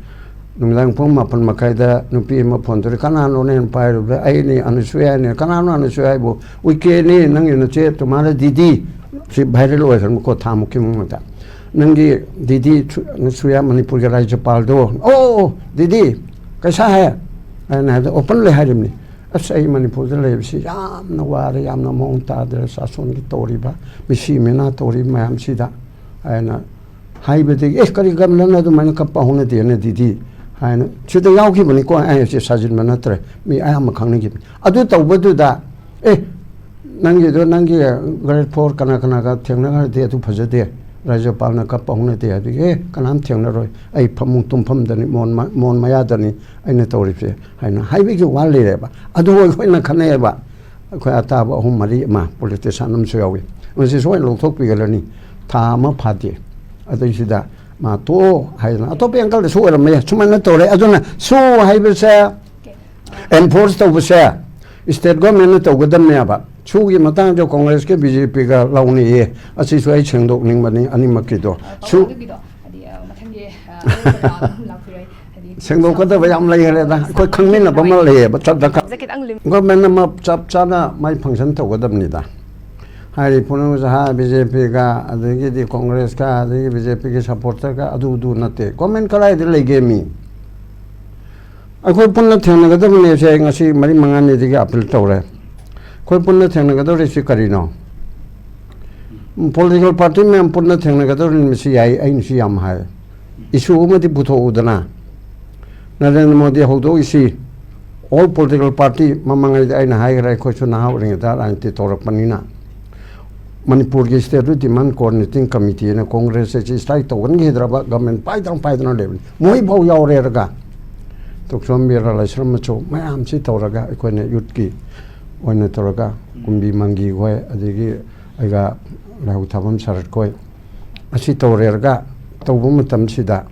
ꯅꯨꯃꯤꯗꯥꯡ ꯄꯨꯡ ꯃꯥꯄꯟ ꯃꯈꯥꯏꯗ ꯅꯨꯄꯤ ꯑꯃ ꯐꯣꯟ ꯇꯧꯔꯦ, "ꯀꯅꯥꯅꯣꯅꯦꯅ?" ꯄꯥꯏꯔꯨꯕꯗ, "ꯑꯩꯅꯦ, ꯑꯅꯁꯨꯌꯥꯅꯦ꯫" "ꯀꯅꯥꯅꯣ ꯑꯅꯁꯨꯌꯥ ꯍꯥꯏꯕꯨ?" "ꯎꯏꯀꯦꯅꯦ, ꯅꯪꯒꯤ ꯅꯆꯦ ꯇꯨꯃꯥꯔ ꯗꯤꯗꯤ꯫" ꯁꯤ ꯚꯥꯏꯔꯦꯜ ꯑꯣꯏꯈ꯭ꯔꯕꯀꯣ, ꯊꯥ ꯃꯨꯛꯀꯤ ꯃꯃꯥꯡꯗ꯫ "ꯅꯪꯒꯤ ꯗꯤꯗꯤ ꯁꯨ-, ꯑꯅꯁꯨꯌꯥ ꯃꯅꯤꯄꯨꯔꯒꯤ ꯔꯥꯖ꯭ꯌꯄꯥꯜꯗꯣ?" "ꯑꯣ, ꯑꯣ, ꯗꯤꯗꯤ, ꯀꯩꯁꯥ ꯍꯥꯏ?" ꯑꯩꯅ ꯍꯥꯏꯕꯗ, "ꯑꯣꯄꯟꯂꯤ ꯍꯥꯏꯔꯤꯕꯅꯤ꯫ ꯑꯁ, ꯑꯩ ꯃꯅꯤꯄꯨꯔꯗ ꯂꯩꯕꯁꯤ ꯌꯥꯝꯅ ꯋꯥꯔꯦ, ꯌꯥꯝꯅ ꯃꯑꯣꯡ ꯇꯥꯗ꯭ꯔꯦ, ꯁꯥꯁꯣꯟꯒꯤ ꯇꯧꯔꯤꯕ, ꯃꯤꯁꯤ ꯃꯤꯅꯥ ꯇꯧꯔꯤꯕ ꯃꯌꯥꯝꯁꯤꯗ" ꯍꯥꯏꯅ ꯍꯥꯏꯕꯗꯒꯤ, "ꯑꯦ, ꯀꯔꯤ ꯒꯕꯅꯔꯅ ꯑꯗꯨꯃꯥꯏꯅ ꯀꯞꯄ ꯍꯧꯅꯗꯦꯅ, ꯗꯤꯗꯤ?" ꯍꯥꯏꯅ, ꯁꯤꯗ ꯌꯥꯎꯈꯤꯕꯅꯤꯀꯣ, ꯑꯩ ꯍꯥꯏꯁꯦ ꯁꯥꯖꯤꯟꯕ ꯅꯠꯇ꯭ꯔꯦ, ꯃꯤ ꯑꯌꯥꯝꯕ ꯈꯪꯅꯈꯤꯕꯅꯤ꯫ ꯑꯗꯨ ꯇꯧꯕꯗꯨꯗ, "ꯑꯦ, ꯅꯪꯒꯤꯗꯣ, ꯅꯪꯒꯤ ꯒ꯭ꯔꯦꯗ ꯐꯣꯔ ꯀꯅꯥ ꯀꯅꯥꯒ ꯊꯦꯡꯅꯈ꯭ꯔꯗꯤ ꯑꯗꯨ ꯐꯖꯗꯦ, ꯔꯥꯖ꯭ꯌꯄꯥꯜꯅ ꯀꯞꯄ ꯍꯧꯅꯗꯦ" ꯍꯥꯏꯕꯗꯒꯤ, "ꯑꯦ, ꯀꯅꯥꯝ ꯊꯦꯡꯅꯔꯣꯏ, ꯑꯩ ꯐꯃꯨꯡ ꯇꯨꯝꯐꯝꯗꯅꯤ, ꯃꯣꯟ ꯃ-, ꯃꯣꯟ ꯃꯌꯥꯗꯅꯤ ꯑꯩꯅ ꯇꯧꯔꯤꯕꯁꯦ" ꯍꯥꯏꯅ ꯍꯥꯏꯕꯒꯤ ꯋꯥ ꯂꯩꯔꯦꯕ꯫ ꯑꯗꯨ ꯑꯩꯈꯣꯏꯅ ꯈꯟꯅꯩꯌꯦꯕ꯫ ꯑꯩꯈꯣꯏ ꯑꯇꯥꯕ ꯑꯍꯨꯝ ꯃꯔꯤ ꯑꯃ, ꯄꯣꯂꯤꯇꯤꯁꯤꯌꯥꯟ ꯑꯃꯁꯨ ꯌꯥꯎꯏ, ꯃꯁꯤ ꯁꯣꯏꯅ ꯂꯧꯊꯣꯛꯄꯤꯒꯅꯤ꯫ ꯊꯥ ꯑꯃ ꯐꯥꯗꯦ꯫ ꯑꯗꯩꯁꯤꯗ ꯃꯥ ꯇꯣꯛꯑꯣ ꯍꯥꯏꯗꯅ, ꯑꯇꯣꯞꯄ ꯑꯦꯡꯒꯜꯗꯁꯨ ꯑꯣꯏꯔꯝꯕ ꯌꯥꯏ, ꯁꯨꯃꯥꯏꯅ ꯇꯧꯔꯦ꯫ ꯑꯗꯨꯅ ꯁꯨ ꯍꯥꯏꯕꯁꯦ ꯑꯦꯟꯐꯣꯔꯁ ꯇꯧꯕꯁꯦ ꯁ꯭ꯇꯦꯠ ꯒꯣꯔꯃꯦꯟꯅ ꯇꯧꯒꯗꯕꯅꯦꯕ꯫ ꯁꯨꯒꯤ ꯃꯇꯥꯡꯗ ꯀꯣꯡꯒ꯭ꯔꯦꯁꯀ ꯕꯤ ꯖꯦ ꯄꯤꯒ ꯂꯥꯎꯅꯩꯌꯦ꯫ ꯑꯁꯤꯁꯨ ꯑꯩ ꯁꯦꯡꯗꯣꯛꯅꯤꯡꯕꯅꯤ ꯑꯅꯤꯃꯛꯀꯤꯗꯣ꯫ ꯁꯨ ꯑꯗꯨꯒꯤꯗꯣ, ꯍꯥꯏꯗꯤ, ꯑ, ꯃꯊꯪ ꯑ, ꯑꯔꯦꯝꯕꯗ ꯑꯗꯨꯝ ꯂꯥꯛꯄꯤꯔꯣꯏ꯫ ꯍꯥꯏꯗꯤ ꯁꯦꯡꯗꯣꯛꯀꯗꯕ ꯌꯥꯝ ꯂꯩꯈ꯭ꯔꯦꯗ꯫ ꯑꯩꯈꯣꯏ ꯈꯪꯃꯤꯟꯅꯕ ꯑꯃ ꯂꯩꯌꯦꯕ, ꯆꯠꯇ ꯈ-, ꯁꯦ ꯈꯤꯇꯪ ꯂꯨꯝ- ꯒꯣꯔꯃꯦꯟ ꯑꯃ ꯆꯞ ꯆꯥꯅ ꯃꯥꯏ ꯐꯪꯁꯟ ꯇꯧꯒꯗꯕꯅꯤꯗ꯫ ꯍꯥꯏꯔꯤ ꯄꯨꯝꯅꯃꯛꯁꯦ, ꯍꯥ, ꯕꯤ ꯖꯦ ꯄꯤꯒ, ꯑꯗꯒꯤꯗꯤ ꯀꯣꯡꯒ꯭ꯔꯦꯁꯀ, ꯑꯗꯒꯤ ꯕꯤ ꯖꯦ ꯄꯤꯒꯤ ꯁꯄꯣꯔꯇꯔꯒ, ꯑꯗꯨꯗꯨ ꯅꯠꯇꯦ꯫ ꯒꯣꯔꯃꯦꯟ ꯀꯗꯥꯏꯗ ꯂꯩꯒꯦ ꯃꯤ? ꯑꯩꯈꯣꯏ ꯄꯨꯟꯅ ꯊꯦꯡꯅꯒꯗꯕꯅꯦꯁꯦ ꯑꯩ ꯉꯁꯤ ꯃꯔꯤ ꯃꯉꯥꯅꯤꯗꯒꯤ ꯑꯄꯤꯜ ꯇꯧꯔꯦ꯫ ꯑꯩꯈꯣꯏ ꯄꯨꯟꯅ ꯊꯦꯡꯅꯒꯗꯧꯔꯤꯁꯤ ꯀꯔꯤꯅꯣ? ꯄꯣꯂꯤꯇꯤꯀꯦꯜ ꯄꯥꯔꯇꯤ ꯃꯌꯥꯝ ꯄꯨꯟꯅ ꯊꯦꯡꯅꯒꯗꯧꯔꯤꯕꯁꯤ ꯌꯥꯏ, ꯑꯩꯅꯁꯨ ꯌꯥꯝ ꯍꯥꯏ꯫ ꯏꯁꯨ ꯑꯃꯗꯤ ꯄꯨꯊꯣꯛꯎꯗꯅ꯫ ꯅꯔꯦꯟꯗ꯭ꯔ ꯃꯣꯗꯤ ꯍꯧꯗꯣꯛꯏꯁꯤ, ꯑꯣꯜ ꯄꯣꯂꯤꯇꯤꯀꯦꯜ ꯄꯥꯔꯇꯤ, ꯃꯃꯥꯡꯉꯩꯗ ꯑꯩꯅ ꯍꯥꯏꯈ꯭ꯔꯦ, ꯑꯩꯈꯣꯏꯁꯨ ꯅꯍꯥ ꯑꯣꯏꯔꯤꯉꯩꯗ ꯔꯥꯖꯅꯤꯇꯤ ꯇꯧꯔꯛꯄꯅꯤꯅ꯫ ꯃꯅꯤꯄꯨꯔꯒꯤ ꯁ꯭ꯇꯦꯠ ꯗꯤꯃꯥꯟ ꯀꯣꯑꯣꯔꯗꯤꯅꯦꯇꯤꯡ ꯀꯃꯤꯇꯤ ꯑꯅ ꯀꯣꯡꯒ꯭ꯔꯦꯁꯁꯦ ꯁꯤ ꯁ꯭ꯇ꯭ꯔꯥꯏꯛ ꯇꯧꯒꯟꯈꯤꯗ꯭ꯔꯕ, ꯒꯚꯔꯟꯃꯦꯟꯠ ꯄꯥꯏꯗꯅ ꯄꯥꯏꯗꯅ ꯂꯩꯕꯅꯤ꯫ ꯃꯣꯏꯐꯥꯎ ꯌꯥꯎꯔꯦꯔꯒ, ꯇꯣꯛꯆꯣꯝ ꯕꯤꯔ ꯂꯥꯏꯁ꯭ꯔꯝ ꯃꯆꯨ ꯃꯌꯥꯝꯁꯤ ꯇꯧꯔꯒ, ꯑꯩꯈꯣꯏꯅ ꯌꯨꯠꯀꯤ ꯑꯣꯏꯅ ꯇꯧꯔꯒ, ꯀꯨꯝꯕꯤ ꯃꯪꯒꯤ ꯈꯣꯏ, ꯑꯗꯒꯤ ꯑꯩꯒ ꯂꯥꯏꯍꯧ ꯊꯥꯕꯝ ꯁꯔꯠ ꯈꯣꯏ, ꯑꯁꯤ ꯇꯧꯔꯦꯔꯒ ꯇꯧꯕ ꯃꯇꯝꯁꯤꯗ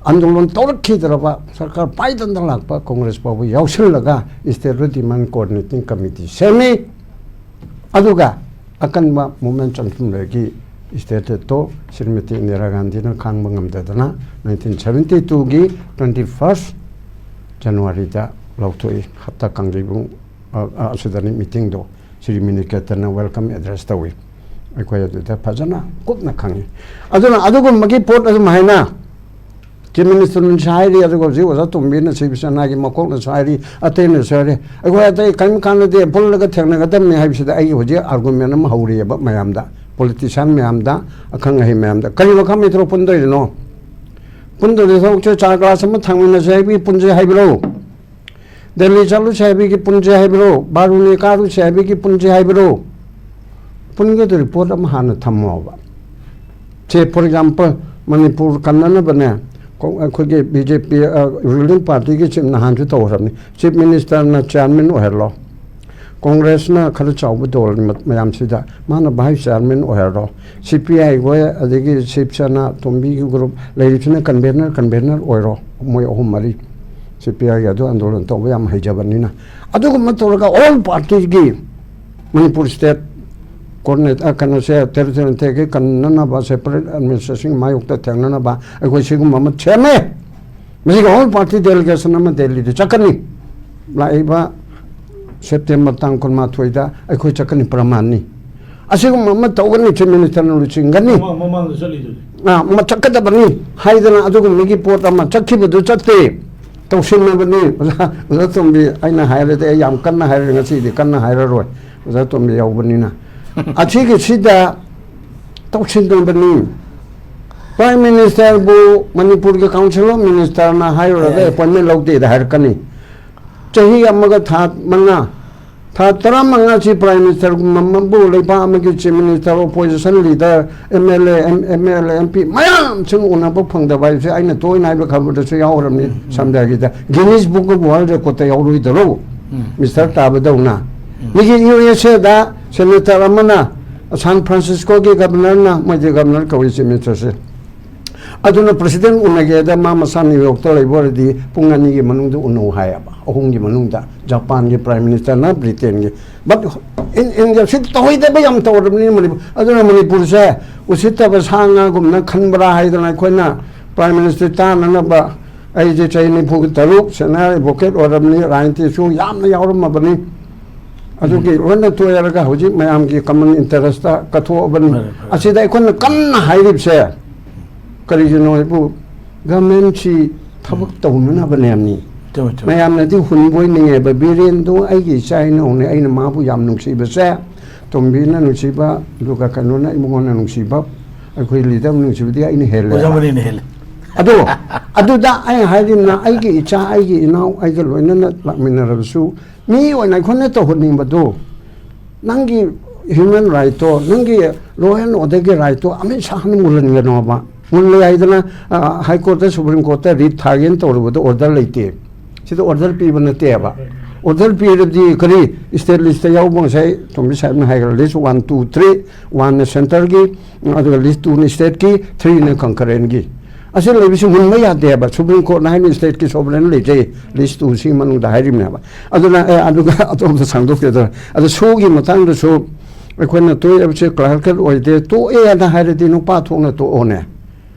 ꯑꯟꯗꯣꯂꯟ ꯇꯧꯔꯛꯈꯤꯗ꯭ꯔꯕ, ꯁꯔꯀꯥꯔ ꯄꯥꯏꯗꯅ ꯂꯥꯛꯄ ꯀꯣꯡꯒ꯭ꯔꯦꯁ ꯐꯥꯎꯕ ꯌꯥꯎꯁꯤꯜꯂꯒ ꯁ꯭ꯇꯦꯠ ꯗꯤꯃꯥꯟ ꯀꯣꯑꯣꯔꯗꯤꯅꯦꯇꯤꯡ ꯀꯃꯤꯇꯤ ꯁꯦꯝꯃꯤ꯫ ꯑꯗꯨꯒ ꯑꯀꯟꯕ ꯃꯨꯞꯃꯦꯟꯠ ꯆꯪꯁꯤꯟꯕꯗꯒꯤ ꯁ꯭ꯇꯦꯠꯇꯣ ꯁ꯭ꯔꯤꯃꯇꯤ ꯏꯟꯗꯤꯔꯥ ꯒꯥꯟꯙꯤꯅ ꯈꯥꯡꯕ ꯉꯝꯗꯗꯅ ꯅꯥꯏꯟꯇꯤꯟ ꯁꯚꯦꯟꯇꯤ ꯇꯨꯒꯤ ꯇ꯭ꯋꯦꯟꯇꯤ ꯐꯥꯔꯁꯠ ꯖꯅꯋꯥꯔꯤꯗ ꯂꯥꯎꯊꯣꯛꯏ꯫ ꯍꯞꯇꯥ ꯀꯥꯡꯖꯩꯕꯨꯡ, ꯑ, ꯑ, ꯑꯁꯤꯗꯅꯤ ꯃꯤꯇꯤꯡꯗꯣ꯫ ꯁ꯭ꯔꯤ ꯃꯤꯅꯤ ꯀꯦꯇꯟꯅ ꯋꯦꯜꯀꯝ ꯑꯦꯗ꯭ꯔꯦꯁ ꯇꯧꯏ꯫ ꯑꯩꯈꯣꯏ ꯑꯗꯨꯗ ꯐꯖꯅ ꯀꯨꯞꯅ ꯈꯪꯉꯤ꯫ ꯑꯗꯨꯅ ꯑꯗꯨꯒꯨꯝꯕꯒꯤ ꯄꯣꯠ ꯑꯗꯨꯝ ꯍꯥꯏꯅ ꯆꯤꯐ ꯃꯤꯅꯤꯁꯇꯔꯅꯁꯨ ꯍꯥꯏꯔꯤ, ꯑꯗꯨꯒ ꯍꯧꯖꯤꯛ ꯑꯣꯖꯥ ꯇꯣꯝꯕꯤꯅ, ꯁꯤꯕ ꯁꯦꯅꯥꯒꯤ ꯃꯀꯣꯛꯅꯁꯨ ꯍꯥꯏꯔꯤ, ꯑꯇꯩꯅꯁꯨ ꯍꯥꯏꯔꯤ꯫ ꯑꯩꯈꯣꯏ ꯑꯇꯩ ꯀꯔꯤꯝ ꯀꯥꯟꯅꯗꯦ, ꯄꯨꯜꯂꯒ ꯊꯦꯡꯅꯒꯗꯕꯅꯤ ꯍꯥꯏꯕꯁꯤꯗ ꯑꯩꯒꯤ ꯍꯧꯖꯤꯛ ꯑꯥꯔꯒꯨꯃꯦꯟ ꯑꯃ ꯍꯧꯔꯤꯑꯕ ꯃꯌꯥꯝꯗ, ꯄꯣꯂꯤꯇꯤꯁꯤꯌꯥꯟ ꯃꯌꯥꯝꯗ, ꯑꯈꯪ ꯑꯍꯩ ꯃꯌꯥꯝꯗ꯫ ꯀꯔꯤ ꯋꯥꯈꯜ ꯃꯤꯊꯣꯛ ꯄꯨꯟꯗꯣꯏꯔꯤꯅꯣ? ꯄꯨꯟꯗꯣꯏꯔꯤ ꯊꯕꯛꯁꯦ ꯆꯥ ꯒ꯭ꯂꯥꯁ ꯑꯃ ꯊꯥꯡꯃꯤꯟꯅꯁꯦ ꯍꯥꯏꯕꯒꯤ ꯄꯨꯟꯁꯦ ꯍꯥꯏꯕ꯭ꯔꯣ? ꯗꯦꯜꯂꯤ ꯆꯠꯂꯨꯁꯦ ꯍꯥꯏꯕꯒꯤ ꯄꯨꯟꯁꯦ ꯍꯥꯏꯕ꯭ꯔꯣ? ꯕꯥꯔꯨꯅꯤ ꯀꯥꯔꯨꯁꯦ ꯍꯥꯏꯕꯒꯤ ꯄꯨꯟꯁꯦ ꯍꯥꯏꯕ꯭ꯔꯣ? ꯄꯨꯟꯒꯗꯧꯔꯤ ꯄꯣꯠ ꯑꯃ ꯍꯥꯟꯅ ꯊꯝꯃꯣꯕ꯫ ꯁꯦ, for example, ꯃꯅꯤꯄꯨꯔ ꯀꯟꯅꯅꯕꯅꯦ, ꯀꯣ-, ꯑꯩꯈꯣꯏꯒꯤ ꯕꯤ ꯖꯦ ꯄꯤ, ꯑ, ꯔꯨꯂꯤꯡ ꯄꯥꯔꯇꯤꯒꯤ ꯆꯤꯞ ꯅꯍꯥꯟꯁꯨ ꯇꯧꯈ꯭ꯔꯕꯅꯤ꯫ Chief ꯃꯤꯅꯤꯁꯇꯔꯅ chairman ꯑꯣꯏꯍꯜꯂꯣ꯫ ꯀꯣꯡꯒ꯭ꯔꯦꯁꯅ ꯈꯔ ꯆꯥꯎꯕ ꯗꯣꯜ ꯃ-, ꯃꯌꯥꯝꯁꯤꯗ ꯃꯥꯅ ꯚꯥꯏꯁ ꯆꯤꯌꯥꯔꯃꯦꯟ ꯑꯣꯏꯍꯜꯂꯣ꯫ ꯁꯤ ꯄꯤ ꯑꯥꯏ ꯈꯣꯏ, ꯑꯗꯒꯤ ꯁꯤꯕ ꯁꯦꯅꯥ, ꯇꯣꯝꯕꯤꯒꯤ ꯒ꯭ꯔꯨꯞ ꯂꯩꯔꯤꯕꯁꯤꯅ ꯀꯟꯚꯦꯅꯔ, ꯀꯟꯚꯦꯅꯔ ꯑꯣꯏꯔꯣ꯫ ꯃꯣꯏ ꯑꯍꯨꯝ ꯃꯔꯤ꯫ ꯁꯤ ꯄꯤ ꯑꯥꯏꯒꯤ ꯑꯗꯨ ꯑꯟꯗꯣꯂꯟ ꯇꯧꯕ ꯌꯥꯝ ꯍꯩꯖꯕꯅꯤꯅ꯫ ꯑꯗꯨꯒꯨꯝꯕ ꯇꯧꯔꯒ ꯑꯣꯜ ꯄꯥꯔꯇꯤꯒꯤ ꯃꯅꯤꯄꯨꯔ ꯁ꯭ꯇꯦꯠ coordinate, ꯑ, ꯀꯩꯅꯣꯁꯦ, territorial ꯑꯇꯩꯒꯤ ꯀꯟꯅꯅꯕ, separate administration ꯃꯥꯌꯣꯛꯇ ꯊꯦꯡꯅꯅꯕ ꯑꯩꯈꯣꯏ ꯁꯤꯒꯨꯝꯕ ꯑꯃ ꯁꯦꯝꯃꯦ꯫ ꯃꯁꯤꯒꯤ all party delegation ꯑꯃ ꯗꯦꯜꯂꯤꯗ ꯆꯠꯀꯅꯤ꯫ ꯂꯥꯛꯏꯕ ꯁꯦꯞꯇꯦꯝꯕꯔ ꯇꯥꯡ ꯀꯨꯟꯃꯥꯊꯣꯏꯗ ꯑꯩꯈꯣꯏ ꯆꯠꯀꯅꯤ, ꯄ꯭ꯔꯃꯥꯟꯅꯤ꯫ ꯑꯁꯤꯒꯨꯝꯕ ꯑꯃ ꯇꯧꯒꯅꯤ, Chief Minister ꯅ ꯂꯨꯆꯤꯡꯒꯅꯤ꯫ ꯃꯃꯥꯡ-, ꯃꯃꯥꯡꯗ ꯆꯠꯂꯤꯗꯨꯗꯤ꯫ ꯑ, ꯃ-, ꯆꯠꯀꯗꯕꯅꯤ ꯍꯥꯏꯗꯅ ꯑꯗꯨꯒꯨꯝꯕꯒꯤ ꯄꯣꯠ ꯑꯃ ꯆꯠꯈꯤꯕꯗꯨ ꯆꯠꯇꯦ꯫ ꯇꯧꯁꯤꯟꯅꯕꯅꯤ꯫ ꯑꯣꯖꯥ, ꯑꯣꯖꯥ ꯇꯣꯝꯕꯤ, ꯑꯩꯅ ꯍꯥꯏꯔꯗꯤ ꯑꯩ ꯌꯥꯝ ꯀꯟꯅ ꯍꯥꯏꯔꯦ, ꯉꯁꯤꯗꯤ ꯀꯟꯅ ꯍꯥꯏꯔꯔꯣꯏ꯫ ꯑꯣꯖꯥ ꯇꯣꯝꯕꯤ ꯌꯥꯎꯕꯅꯤꯅ꯫ ꯑꯁꯤꯒꯤꯁꯤꯗ ꯇꯧꯁꯤꯟꯅꯕꯅꯤ꯫ Prime Minister ꯕꯨ ꯃꯅꯤꯄꯨꯔꯒꯤ Council of Minister ꯅ ꯍꯥꯏꯔꯨꯔꯒ ꯑꯦ꯫ Appointment ꯂꯧꯗꯦꯗ ꯍꯥꯏꯔꯛꯀꯅꯤ꯫ ꯆꯍꯤ ꯑꯃꯒ ꯊꯥ ꯃꯉꯥ, ꯊꯥ ꯇꯔꯥꯃꯉꯥꯁꯤ Prime Minister ꯒꯨꯝꯕ ꯑꯃꯕꯨ, ꯂꯩꯕꯥꯛ ꯑꯃꯒꯤ Chief Minister, opposition leader, MLA, M-, MLA, MP ꯃꯌꯥꯝꯁꯤꯡ ꯎꯅꯕ ꯐꯪꯗꯕ ꯍꯥꯏꯕꯁꯦ ꯑꯩꯅ ꯇꯣꯏꯅ ꯍꯥꯏꯕ ꯈꯕꯔꯗꯁꯨ ꯌꯥꯎꯔꯕꯅꯤ꯫ ꯎꯝ, ꯎꯝ꯫ ꯁꯝꯗꯒꯤꯗ Guinness Book of World Record ꯇ ꯌꯥꯎꯔꯣꯏꯗꯔꯣ? ꯎꯝ꯫ Mister ꯇꯥꯕꯗꯧꯅ꯫ ꯎꯝ꯫ ꯃꯤꯒꯤ USA ꯗ senator ꯑꯃꯅ, San Francisco ꯒꯤ Governor ꯅ, ꯃꯣꯏꯗꯤ Governor ꯀꯧꯏ Chief Minister ꯁꯦ꯫ ꯑꯗꯨꯅ President ꯎꯅꯒꯦꯗ ꯃꯥ ꯃꯁꯥ New York ꯇ ꯂꯩꯕ ꯑꯣꯏꯔꯗꯤ ꯄꯨꯡ ꯑꯅꯤꯒꯤ ꯃꯅꯨꯡꯗ ꯎꯅꯧ ꯍꯥꯏꯌꯦꯕ, ꯑꯍꯨꯝꯒꯤ ꯃꯅꯨꯡꯗ꯫ ꯖꯄꯥꯟꯒꯤ Prime Minister ꯅ, Britain ꯒꯤ꯫ But in India ꯁꯤ ꯇꯧꯍꯩꯗꯕ ꯌꯥꯝ ꯇꯧꯔꯕꯅꯤ ꯃꯅꯤꯄꯨꯔ꯫ ꯑꯗꯨꯅ ꯃꯅꯤꯄꯨꯔꯁꯦ ꯎꯁꯤꯠꯇꯕ ꯁꯥ ꯉꯥꯒꯨꯝꯅ ꯈꯟꯕ꯭ꯔꯥ ꯍꯥꯏꯗꯅ ꯑꯩꯈꯣꯏꯅ Prime Minister ꯇꯥꯅꯅꯕ, ꯑꯩꯁꯦ ꯆꯍꯤ ꯅꯤꯐꯨ ꯇꯔꯨꯛ senior advocate ꯑꯣꯏꯔꯕꯅꯤ, ꯔꯥꯖꯅꯤꯇꯤꯁꯨ ꯌꯥꯝꯅ ꯌꯥꯎꯔꯝꯃꯕꯅꯤ꯫ ꯑꯗꯨꯒꯤ ꯎꯝ꯫ ꯂꯣꯏꯅ ꯇꯣꯏꯔꯒ ꯍꯧꯖꯤꯛ ꯃꯌꯥꯝꯒꯤ common interest ꯀꯠꯊꯣꯛꯑꯕꯅꯤ꯫ ꯐꯔꯦ, ꯐꯔꯦ꯫ ꯑꯁꯤꯗ ꯑꯩꯈꯣꯏꯅ ꯀꯟꯅ ꯍꯥꯏꯔꯤꯕꯁꯦ ꯀꯔꯤꯒꯤꯅꯣ ꯍꯥꯏꯕꯨ, government ꯁꯤ ꯊꯕꯛ ꯎꯝ꯫ ꯇꯧꯅꯅꯕꯅꯦ ꯍꯥꯏꯕꯅꯤ꯫ ꯆꯨꯝꯃꯦ, ꯆꯨꯝꯃꯦ꯫ ꯃꯌꯥꯝꯅꯗꯤ ꯍꯨꯟꯕ ꯑꯣꯏꯅꯤꯡꯉꯦꯕ, ꯕꯤꯔꯦꯟꯗꯣ ꯑꯩꯒꯤ ꯏꯆꯥ ꯏꯅꯥꯎꯅꯦ, ꯑꯩꯅ ꯃꯥꯕꯨ ꯌꯥꯝ ꯅꯨꯡꯁꯤꯕꯁꯦ, ꯇꯣꯝꯕꯤꯅ ꯅꯨꯡꯁꯤꯕ, ꯑꯗꯨꯒ ꯀꯩꯅꯣꯅ ꯏꯕꯨꯡꯉꯣꯅ ꯅꯨꯡꯁꯤꯕ, ꯑꯩꯈꯣꯏ leader ꯅꯨꯡꯁꯤꯕꯗꯤ ꯑꯩꯅ ꯍꯦꯜꯂꯦ꯫ ꯑꯣꯖꯥ ꯃꯅꯤꯅ ꯍꯦꯜꯂꯦ꯫ ꯑꯗꯣ, ꯑꯗꯨꯗ ꯑꯩ ꯍꯥꯏꯔꯤꯕꯅ, ꯑꯩꯒꯤ ꯏꯆꯥ, ꯑꯩꯒꯤ ꯏꯅꯥꯎ, ꯑꯩꯒ ꯂꯣꯏꯅꯅ ꯂꯥꯛꯃꯤꯟꯅꯔꯕꯁꯨ, ꯃꯤ ꯑꯣꯏꯅ ꯑꯩꯈꯣꯏꯅ ꯇꯧꯍꯟꯅꯤꯡꯕꯗꯣ, ꯅꯪꯒꯤ human right ꯇꯣ, ꯅꯪꯒꯤ law and order ꯒꯤ right ꯇꯣ ꯑꯃꯤꯠ ꯁꯥꯍꯅ ꯃꯨꯜꯍꯟꯒꯅꯣꯕ꯫ ꯃꯨꯜꯂꯦ ꯍꯥꯏꯗꯅ, ꯑ, High Court ꯇ, Supreme Court ꯇ writ ꯊꯥꯒꯦꯅ ꯇꯧꯔꯨꯕꯗ order ꯂꯩꯇꯦ꯫ ꯁꯤꯗ order ꯄꯤꯕ ꯅꯠꯇꯦꯕ꯫ Order ꯄꯤꯔꯕꯗꯤ ꯀꯔꯤ, state list ꯇ ꯌꯥꯎꯕ, ꯉꯁꯥꯏ ꯇꯣꯝꯕꯤ ꯁꯥꯍꯦꯕꯅ ꯍꯥꯏꯈ꯭ꯔꯦ, list one, two, three, one ꯅ centre ꯒꯤ, ꯑꯗꯨꯒ list two ꯅ state ꯀꯤ, three ꯅ concurrent ꯒꯤ꯫ ꯑꯁꯤ ꯂꯩꯕꯁꯤ ꯃꯨꯟꯕ ꯌꯥꯗꯦꯕ꯫ Supreme Court ꯅ ꯍꯥꯏꯔꯤꯕ state ꯀꯤ sovereign ꯂꯩꯖꯩ, list two ꯁꯤ ꯃꯅꯨꯡꯗ ꯍꯥꯏꯔꯤꯕꯅꯦꯕ꯫ ꯑꯗꯨꯅ, ꯑꯦ, ꯑꯗꯨꯒ ꯑꯇꯣꯞꯄꯗ ꯁꯥꯡꯗꯣꯛꯀꯦ ꯇꯧꯔꯦ꯫ ꯑꯗꯣ ꯁꯣꯒꯤ ꯃꯇꯥꯡꯗꯁꯨ ꯑꯩꯈꯣꯏꯅ ꯇꯣꯛꯑꯦ ꯍꯥꯏꯕꯁꯦ ꯀ꯭ꯂꯥꯔꯀꯦꯠ ꯑꯣꯏꯗꯦ, ꯇꯣꯛꯑꯦꯅ ꯍꯥꯏꯔꯗꯤ ꯅꯨꯄꯥ ꯊꯣꯛꯅ ꯇꯣꯛꯑꯣꯅꯦ꯫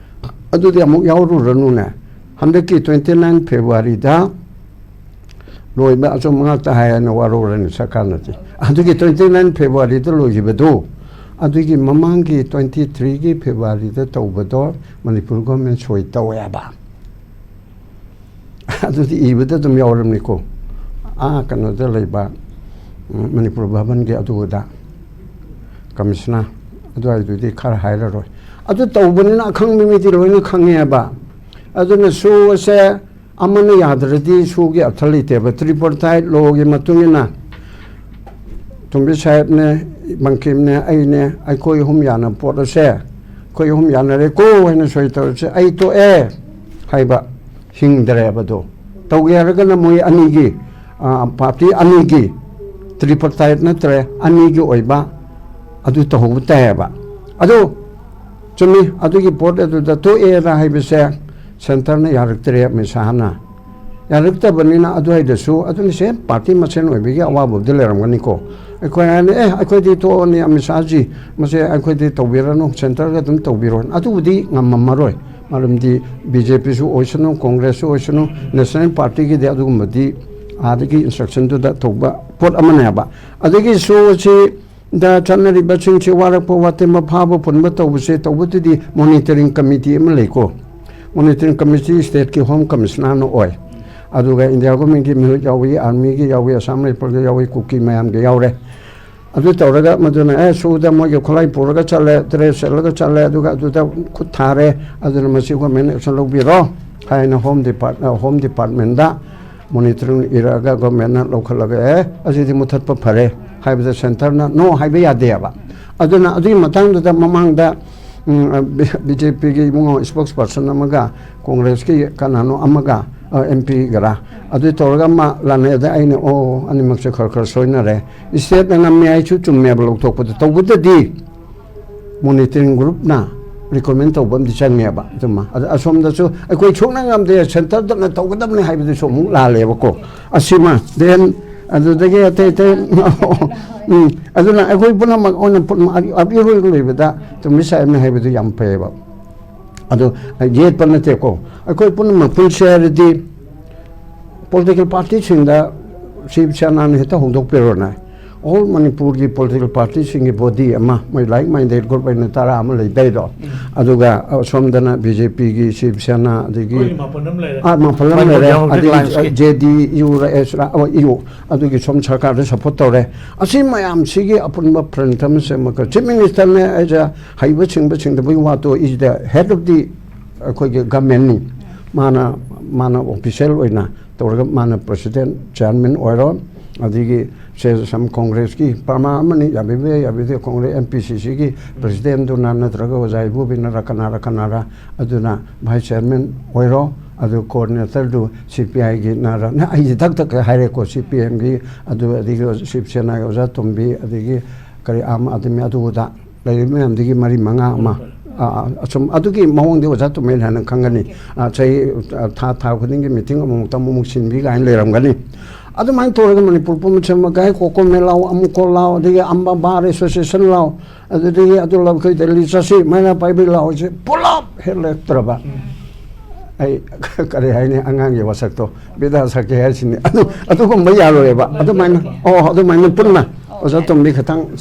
ꯑꯗꯨꯗꯤ ꯑꯃꯨꯛ ꯌꯥꯎꯔꯨꯔꯅꯨꯅꯦ꯫ ꯍꯟꯗꯛꯀꯤ twenty nine Februaryꯗ ꯂꯣꯏꯕ ꯑꯆꯨꯝꯕ ꯉꯥꯛꯇ ꯍꯥꯏ ꯍꯥꯏꯅ ꯋꯥꯔꯧꯔꯅꯤ ꯁꯔꯀꯥꯔꯅꯗꯤ꯫ ꯑꯗꯨꯒꯤ twenty nine Februaryꯗ ꯂꯣꯏꯈꯤꯕꯗꯨ, ꯑꯗꯨꯒꯤ ꯃꯃꯥꯡꯒꯤ twenty threeꯒꯤ Februaryꯗ ꯇꯧꯕꯗꯣ ꯃꯅꯤꯄꯨꯔ ꯒꯣꯔꯃꯦꯟ ꯁꯣꯏ ꯇꯧꯋꯦ ꯍꯥꯏꯕ꯫ ꯑꯗꯨꯗꯤ ꯏꯕꯗ ꯑꯗꯨꯝ ꯌꯥꯎꯔꯝꯅꯤꯀꯣ꯫ ꯑꯥ, ꯀꯩꯅꯣꯗ ꯂꯩꯕ, ꯎꯝ, ꯃꯅꯤꯄꯨꯔ ꯚꯕꯟꯒꯤ ꯑꯗꯨꯗ ꯀꯃꯤꯁꯅꯔ ꯑꯗꯨꯋꯥꯏꯗꯨꯗꯤ ꯈꯔ ꯍꯥꯏꯔꯔꯣꯏ꯫ ꯑꯗꯨ ꯇꯧꯕꯅꯤꯅ ꯑꯈꯪꯕ ꯃꯤꯗꯤ ꯂꯣꯏꯅ ꯈꯪꯉꯦꯕ꯫ ꯑꯗꯨꯅ ꯁꯣ ꯑꯁꯦ ꯑꯃꯅ ꯌꯥꯗ꯭ꯔꯗꯤ ꯁꯣꯒꯤ ꯑꯔꯊ ꯂꯩꯇꯦꯕ꯫ Tripartite lawꯒꯤ ꯃꯇꯨꯡ ꯏꯟꯅ ꯇꯣꯝꯕꯤ ꯁꯥꯍꯦꯕꯅꯦ, ꯕꯪꯀꯤꯝꯅꯦ, ꯑꯩꯅꯦ, ꯑꯩꯈꯣꯏ ꯑꯍꯨꯝ ꯌꯥꯅꯕ ꯄꯣꯠ ꯑꯁꯦ, ꯑꯩꯈꯣꯏ ꯑꯍꯨꯝ ꯌꯥꯅꯔꯦꯀꯣ ꯍꯥꯏꯅ ꯁꯣꯏ ꯇꯧꯔꯁꯦ, ꯑꯩ ꯇꯣꯛꯑꯦ ꯍꯥꯏꯕ ꯍꯤꯡꯗ꯭ꯔꯦꯕ ꯑꯗꯣ꯫ ꯇꯧꯒꯦ ꯍꯥꯏꯔꯒꯅ ꯃꯣꯏ ꯑꯅꯤꯒꯤ, ꯑ, ꯄꯥꯔꯇꯤ ꯑꯅꯤꯒꯤ, tripartite ꯅꯠꯇ꯭ꯔꯦ, ꯑꯅꯤꯒꯤ ꯑꯣꯏꯕ ꯑꯗꯨ ꯇꯧꯍꯧꯕ ꯇꯥꯏꯌꯦꯕ꯫ ꯑꯗꯣ ꯆꯨꯝꯃꯤ, ꯑꯗꯨꯒꯤ ꯄꯣꯠ ꯑꯗꯨꯗ ꯇꯣꯛꯑꯦꯅ ꯍꯥꯏꯕꯁꯦ ꯁꯦꯟꯇꯔꯅ ꯌꯥꯔꯛꯇ꯭ꯔꯦ, ꯑꯃꯤꯠ ꯁꯥꯍꯅ꯫ ꯌꯥꯔꯛꯇꯕꯅꯤꯅ ꯑꯗꯨꯋꯥꯏꯗꯁꯨ ꯑꯗꯨꯅ ꯁꯦꯝ ꯄꯥꯔꯇꯤ ꯃꯁꯦꯟ ꯑꯣꯏꯕꯒꯤ ꯑꯋꯥꯕꯕꯨꯗꯤ ꯂꯩꯔꯝꯒꯅꯤꯀꯣ꯫ ꯑꯩꯈꯣꯏ ꯍꯥꯏꯅ, "ꯑꯦ, ꯑꯩꯈꯣꯏꯗꯤ ꯇꯣꯛꯑꯅꯤ, ꯑꯃꯤꯠ ꯁꯥꯍꯖꯤ, ꯃꯁꯦ ꯑꯩꯈꯣꯏꯗꯤ ꯇꯧꯕꯤꯔꯅꯨ, ꯁꯦꯟꯇꯔꯒ ꯑꯗꯨꯝ ꯇꯧꯕꯤꯔꯣ"꯫ ꯑꯗꯨꯕꯨꯗꯤ ꯉꯝꯃꯝꯃꯔꯣꯏ꯫ ꯃꯔꯝꯗꯤ ꯕꯤ ꯖꯦ ꯄꯤꯁꯨ ꯑꯣꯏꯁꯅꯨ, ꯀꯣꯡꯒ꯭ꯔꯦꯁꯁꯨ ꯑꯣꯏꯁꯅꯨ, ꯅꯦꯁꯅꯦꯜ ꯄꯥꯔꯇꯤꯒꯤꯗꯤ ꯑꯗꯨꯒꯨꯝꯕꯗꯤ ꯑꯥꯗꯒꯤ ꯏꯟꯁꯇ꯭ꯔꯛꯁꯟꯗꯨꯗ ꯇꯧꯕ ꯄꯣꯠ ꯑꯃꯅꯦꯕ꯫ ꯑꯗꯒꯤ ꯁꯣ ꯑꯁꯤ ꯗ ꯆꯠꯅꯔꯤꯕꯁꯤꯡꯁꯤ ꯋꯥꯔꯛꯄ, ꯋꯥꯇꯦꯝꯕ, ꯐꯥꯕ ꯄꯨꯟꯕ ꯇꯧꯕꯁꯦ, ꯇꯧꯕꯗꯨꯗꯤ ꯃꯣꯅꯤꯇꯔꯤꯡ ꯀꯃꯤꯇꯤ ꯑꯃ ꯂꯩꯀꯣ꯫ ꯃꯣꯅꯤꯇꯔꯤꯡ ꯀꯃꯤꯇꯤ ꯁ꯭ꯇꯦꯠꯀꯤ ꯍꯣꯝ ꯀꯃꯤꯁꯅꯔꯅ ꯑꯣꯏ꯫ ꯑꯗꯨꯒ ꯏꯟꯗꯤꯌꯥ ꯒꯣꯔꯃꯦꯟꯒꯤ ꯃꯤꯍꯨꯠ ꯌꯥꯎꯏ, ꯑꯥꯔꯃꯤꯒꯤ ꯌꯥꯎꯏ, ꯑꯁꯥꯝ ꯔꯥꯏꯐꯜꯒꯤ ꯌꯥꯎꯏ, ꯀꯨꯀꯤ ꯃꯌꯥꯝꯒꯤ ꯌꯥꯎꯔꯦ꯫ ꯑꯗꯨ ꯇꯧꯔꯒ ꯃꯗꯨꯅ, ꯑꯦ, ꯁꯣꯗ ꯃꯣꯏꯒꯤ ꯈꯨꯠꯂꯥꯏ ꯄꯨꯔꯒ ꯆꯠꯂꯦ, ꯗ꯭ꯔꯦꯁ ꯁꯦꯠꯂꯒ ꯆꯠꯂꯦ, ꯑꯗꯨꯒ ꯑꯗꯨꯗ ꯈꯨꯠ ꯊꯥꯔꯦ, ꯑꯗꯨꯅ ꯃꯁꯤ ꯒꯣꯔꯃꯦꯟ ꯑꯦꯛꯁꯟ ꯂꯧꯕꯤꯔꯣ ꯍꯥꯏꯅ ꯍꯣꯝ ꯗꯤꯄꯥꯔꯠ-, ꯑ, ꯍꯣꯝ ꯗꯤꯄꯥꯔꯠꯃꯦꯟꯗ ꯃꯣꯅꯤꯇꯔꯤꯡ ꯏꯔꯛꯑꯒ ꯒꯣꯔꯃꯦꯟꯅ ꯂꯧꯈꯠꯂꯒ, "ꯑꯦ, ꯑꯁꯤꯗꯤ ꯃꯨꯊꯠꯄ ꯐꯔꯦ" ꯍꯥꯏꯕꯗ ꯁꯦꯟꯇꯔꯅ "ꯅꯣ" ꯍꯥꯏꯕ ꯌꯥꯗꯦꯕ꯫ ꯑꯗꯨꯅ ꯑꯗꯨꯒꯤ ꯃꯇꯥꯡꯗꯨꯗ ꯃꯃꯥꯡꯗ, ꯎꯝ, ꯕꯤ ꯖꯦ ꯄꯤꯒꯤ ꯏꯕꯨꯡꯉꯣ ꯏꯁꯄꯣꯛꯁ ꯄꯥꯔꯁꯟ ꯑꯃꯒ ꯀꯣꯡꯒ꯭ꯔꯦꯁꯀꯤ ꯀꯅꯥꯅꯣ ꯑꯃꯒ, ꯑ, ꯑꯦꯝ ꯄꯤꯒꯔꯥ, ꯑꯗꯨ ꯇꯧꯔꯒ ꯑꯃ ꯂꯥꯟꯅꯩ꯫ ꯑꯗ ꯑꯩꯅ, "ꯑꯣ, ꯑꯅꯤꯃꯛꯁꯦ ꯈꯔ ꯈꯔ ꯁꯣꯏꯅꯔꯦ꯫ ꯏꯁꯇꯦꯠꯅ ꯉꯝꯃꯦ ꯍꯥꯏꯁꯨ ꯆꯨꯝꯃꯦꯕ ꯂꯧꯊꯣꯛꯄꯗ, ꯇꯧꯕꯗꯗꯤ ꯃꯣꯅꯤꯇꯔꯤꯡ ꯒ꯭ꯔꯨꯞꯅ ꯔꯤꯀꯣꯃꯦꯟ ꯇꯧꯕ ꯑꯃꯗꯤ ꯆꯪꯉꯦꯕ"꯫ ꯑꯗꯨꯃ ꯑꯗ ꯑꯁꯣꯝꯗꯁꯨ ꯑꯩꯈꯣꯏ ꯁꯨꯡꯅ ꯉꯝꯗꯦ, ꯁꯦꯟꯇꯔꯗꯅ ꯇꯧꯒꯗꯕꯅꯤ ꯍꯥꯏꯕꯗꯨꯁꯨ ꯑꯃꯨꯛ ꯂꯥꯜꯂꯦꯕꯀꯣ꯫ ꯑꯁꯤꯃ then ꯑꯗꯨꯗꯒꯤ ꯑꯇꯩ ꯑꯇꯩ ꯎꯝ, ꯑꯗꯨꯅ ꯑꯩꯈꯣꯏ ꯄꯨꯝꯅꯃꯛ ꯑꯣꯏꯅ ꯄꯨꯟ- ꯑꯔꯤ- ꯑꯔꯤꯕ ꯂꯩꯕꯗ ꯇꯣꯝꯕꯤ ꯁꯥꯍꯦꯕꯅ ꯍꯥꯏꯕꯗꯨ ꯌꯥꯝ ꯐꯩꯌꯦꯕ꯫ ꯑꯗꯣ ꯌꯦꯠꯄ ꯅꯠꯇꯦꯀꯣ, ꯑꯩꯈꯣꯏ ꯄꯨꯝꯅꯃꯛ ꯄꯨꯟꯁꯦ ꯍꯥꯏꯔꯗꯤ ꯄꯣꯂꯤꯇꯤꯀꯦꯜ ꯄꯥꯔꯇꯤꯁꯤꯡꯗ ꯁꯤꯕ ꯁꯦꯅꯥꯅ ꯍꯦꯛꯇ ꯍꯧꯗꯣꯛꯄꯤꯔꯣꯅꯦ꯫ ꯑꯣꯜ ꯃꯅꯤꯄꯨꯔꯒꯤ ꯄꯣꯂꯤꯇꯤꯀꯦꯜ ꯄꯥꯔꯇꯤꯁꯤꯡꯒꯤ ꯕꯣꯗꯤ ꯑꯃ, ꯃꯣꯏ ꯂꯥꯏꯛ ꯃꯥꯏꯟꯗꯦꯗ ꯒ꯭ꯔꯨꯞ ꯑꯣꯏꯅ ꯇꯔꯥ ꯑꯃ ꯂꯩꯗꯩꯗꯣ꯫ ꯑꯗꯨꯒ ꯑ, ꯁꯣꯝꯗꯅ ꯕꯤ ꯖꯦ ꯄꯤꯒꯤ ꯁꯤꯕ ꯁꯦꯅꯥ, ꯑꯗꯒꯤ ꯑꯩꯈꯣꯏꯒꯤ ꯃꯥꯄꯟ ꯑꯃ ꯂꯩꯔꯦ꯫ ꯑꯥ, ꯃꯥꯄꯟ ꯑꯃ ꯃꯥꯏꯀ꯭ꯔꯣ ꯂꯩꯔꯦ꯫ ꯗꯦꯃꯣꯀ꯭ꯔꯦꯇꯤꯛ ꯑꯗꯒꯤ ꯑꯦꯂꯥꯌꯟꯁꯀꯤ꯫ ꯖꯦ ꯗꯤ ꯌꯨ ꯔ ꯑꯦꯁ ꯔ, ꯑꯣ, ꯌꯨ, ꯑꯗꯨꯒꯤ ꯁꯣꯝ ꯁꯔꯀꯥꯔꯗ ꯁꯞꯄꯣꯔꯠ ꯇꯧꯔꯦ꯫ ꯑꯁꯤ ꯃꯌꯥꯝꯁꯤꯒꯤ ꯑꯄꯨꯟꯕ ꯐ꯭ꯔꯟꯠ ꯑꯃ ꯁꯦꯝꯃꯒ ꯆꯤꯐ ꯃꯤꯅꯤꯁꯇꯔꯅ ꯑꯩꯁꯦ ꯍꯩꯕ ꯁꯤꯡꯕ ꯁꯤꯡꯗꯕꯒꯤ ꯋꯥ ꯇꯣꯛꯏꯁꯤꯗ ꯍꯦꯗ ꯑꯣꯐ ꯗꯤ ꯑꯩꯈꯣꯏꯒꯤ ꯒꯃꯦꯟꯅꯤ꯫ ꯃꯥꯅ, ꯃꯥꯅ ꯑꯣꯐꯤꯁꯦꯜ ꯑꯣꯏꯅ ꯇꯧꯔꯒ ꯃꯥꯅ ꯄ꯭ꯔꯁꯤꯗꯦꯟ, ꯆꯤꯌꯥꯔꯃꯦꯟ ꯑꯣꯏꯔꯣ, ꯑꯗꯒꯤ ꯁꯦ ꯁꯝ ꯀꯣꯡꯒ꯭ꯔꯦꯁꯀꯤ ꯄ꯭ꯔꯃꯥ ꯑꯃꯅꯤ, ꯌꯥꯕꯤꯕ ꯌꯥꯏ, ꯌꯥꯕꯤꯗꯦ, ꯀꯣꯡꯒ꯭ꯔꯦꯁ ꯑꯦꯝ ꯄꯤ ꯁꯤ ꯁꯤꯒꯤ ꯄ꯭ꯔꯁꯤꯗꯦꯟꯗꯨꯅ ꯅꯠꯇ꯭ꯔꯒ ꯑꯣꯖꯥ ꯏꯕꯣꯕꯤꯅꯔ ꯀꯅꯥꯔ ꯀꯅꯥꯔ ꯑꯗꯨꯅ ꯚꯥꯏꯁ ꯆꯤꯌꯥꯔꯃꯦꯟ ꯑꯣꯏꯔꯣ, ꯑꯗꯨ ꯀꯣꯑꯣꯔꯗꯤꯅꯦꯇꯔꯗꯨ ꯁꯤ ꯄꯤ ꯑꯥꯏꯒꯤ ꯅꯔ, ꯅ ꯑꯩꯁꯦ ꯊꯛ ꯊꯛ ꯍꯥꯏꯔꯦꯀꯣ, ꯁꯤ ꯄꯤ ꯑꯦꯝꯒꯤ ꯑꯗꯨ, ꯑꯗꯒꯤ ꯁꯤꯕ ꯁꯦꯅꯥꯒꯤ ꯑꯣꯖꯥ ꯇꯣꯝꯕꯤ, ꯑꯗꯒꯤ ꯀꯔꯤ ꯑꯥꯝ ꯑꯥꯗꯃꯤ ꯑꯗꯨꯗ ꯂꯩꯔꯤꯕ ꯃꯌꯥꯝꯗꯒꯤ ꯃꯔꯤ ꯃꯉꯥ ꯑꯃ, ꯑꯥ, ꯑꯥ, ꯑꯁꯨꯝ ꯑꯗꯨꯒꯤ ꯃꯑꯣꯡꯗꯤ ꯑꯣꯖꯥ ꯇꯣꯝꯕꯤꯅ ꯍꯦꯟꯅ ꯈꯪꯒꯅꯤ꯫ ꯑꯥ, ꯆꯍꯤ, ꯑꯥ, ꯊꯥ, ꯊꯥ ꯈꯨꯗꯤꯡꯒꯤ ꯃꯤꯇꯤꯡ ꯑꯃꯨꯛꯇ ꯑꯃꯨꯛ ꯁꯤꯟꯕꯤ ꯀꯥꯏꯅ ꯂꯩꯔꯝꯒꯅꯤ꯫ ꯑꯗꯨꯃꯥꯏꯅ ꯇꯧꯔꯒ ꯃꯅꯤꯄꯨꯔ ꯄꯨꯝꯕ ꯁꯦꯝꯕ ꯒꯥꯏ ꯀꯣꯀꯣꯃꯦ ꯂꯥꯎ, ꯑꯃꯨꯀꯣ ꯂꯥꯎ, ꯑꯗꯒꯤ ꯑꯝꯕ ꯕꯥꯔ ꯑꯦꯁꯣꯁꯤꯌꯦꯁꯟ ꯂꯥꯎ, ꯑꯗꯨꯗꯒꯤ ꯑꯗꯨ ꯂꯥꯎ, ꯑꯩꯈꯣꯏ ꯗꯦꯜꯂꯤ ꯆꯠꯁꯤ, ꯃꯩꯔꯥ ꯄꯥꯏꯕꯤ ꯂꯥꯎꯁꯦ ꯄꯨꯂꯞ ꯍꯦꯛ ꯂꯦꯞꯇ꯭ꯔꯕ꯫ ꯑꯩ ꯀꯔꯤ ꯍꯥꯏꯅꯤ, ꯑꯉꯥꯡꯒꯤ ꯋꯥꯁꯛꯇꯣ ꯕꯤꯗꯥ ꯁꯛꯀꯦ ꯍꯥꯏꯁꯤꯅꯤ꯫ ꯑꯗꯨ, ꯑꯗꯨꯒꯨꯝꯕ ꯌꯥꯔꯣꯏꯕ꯫ ꯑꯗꯨꯃꯥꯏꯅ, ꯑꯣ, ꯑꯗꯨꯃꯥꯏꯅ ꯄꯨꯟꯅ ꯑꯣꯖꯥ ꯇꯣꯝꯕꯤ ꯈꯇꯪ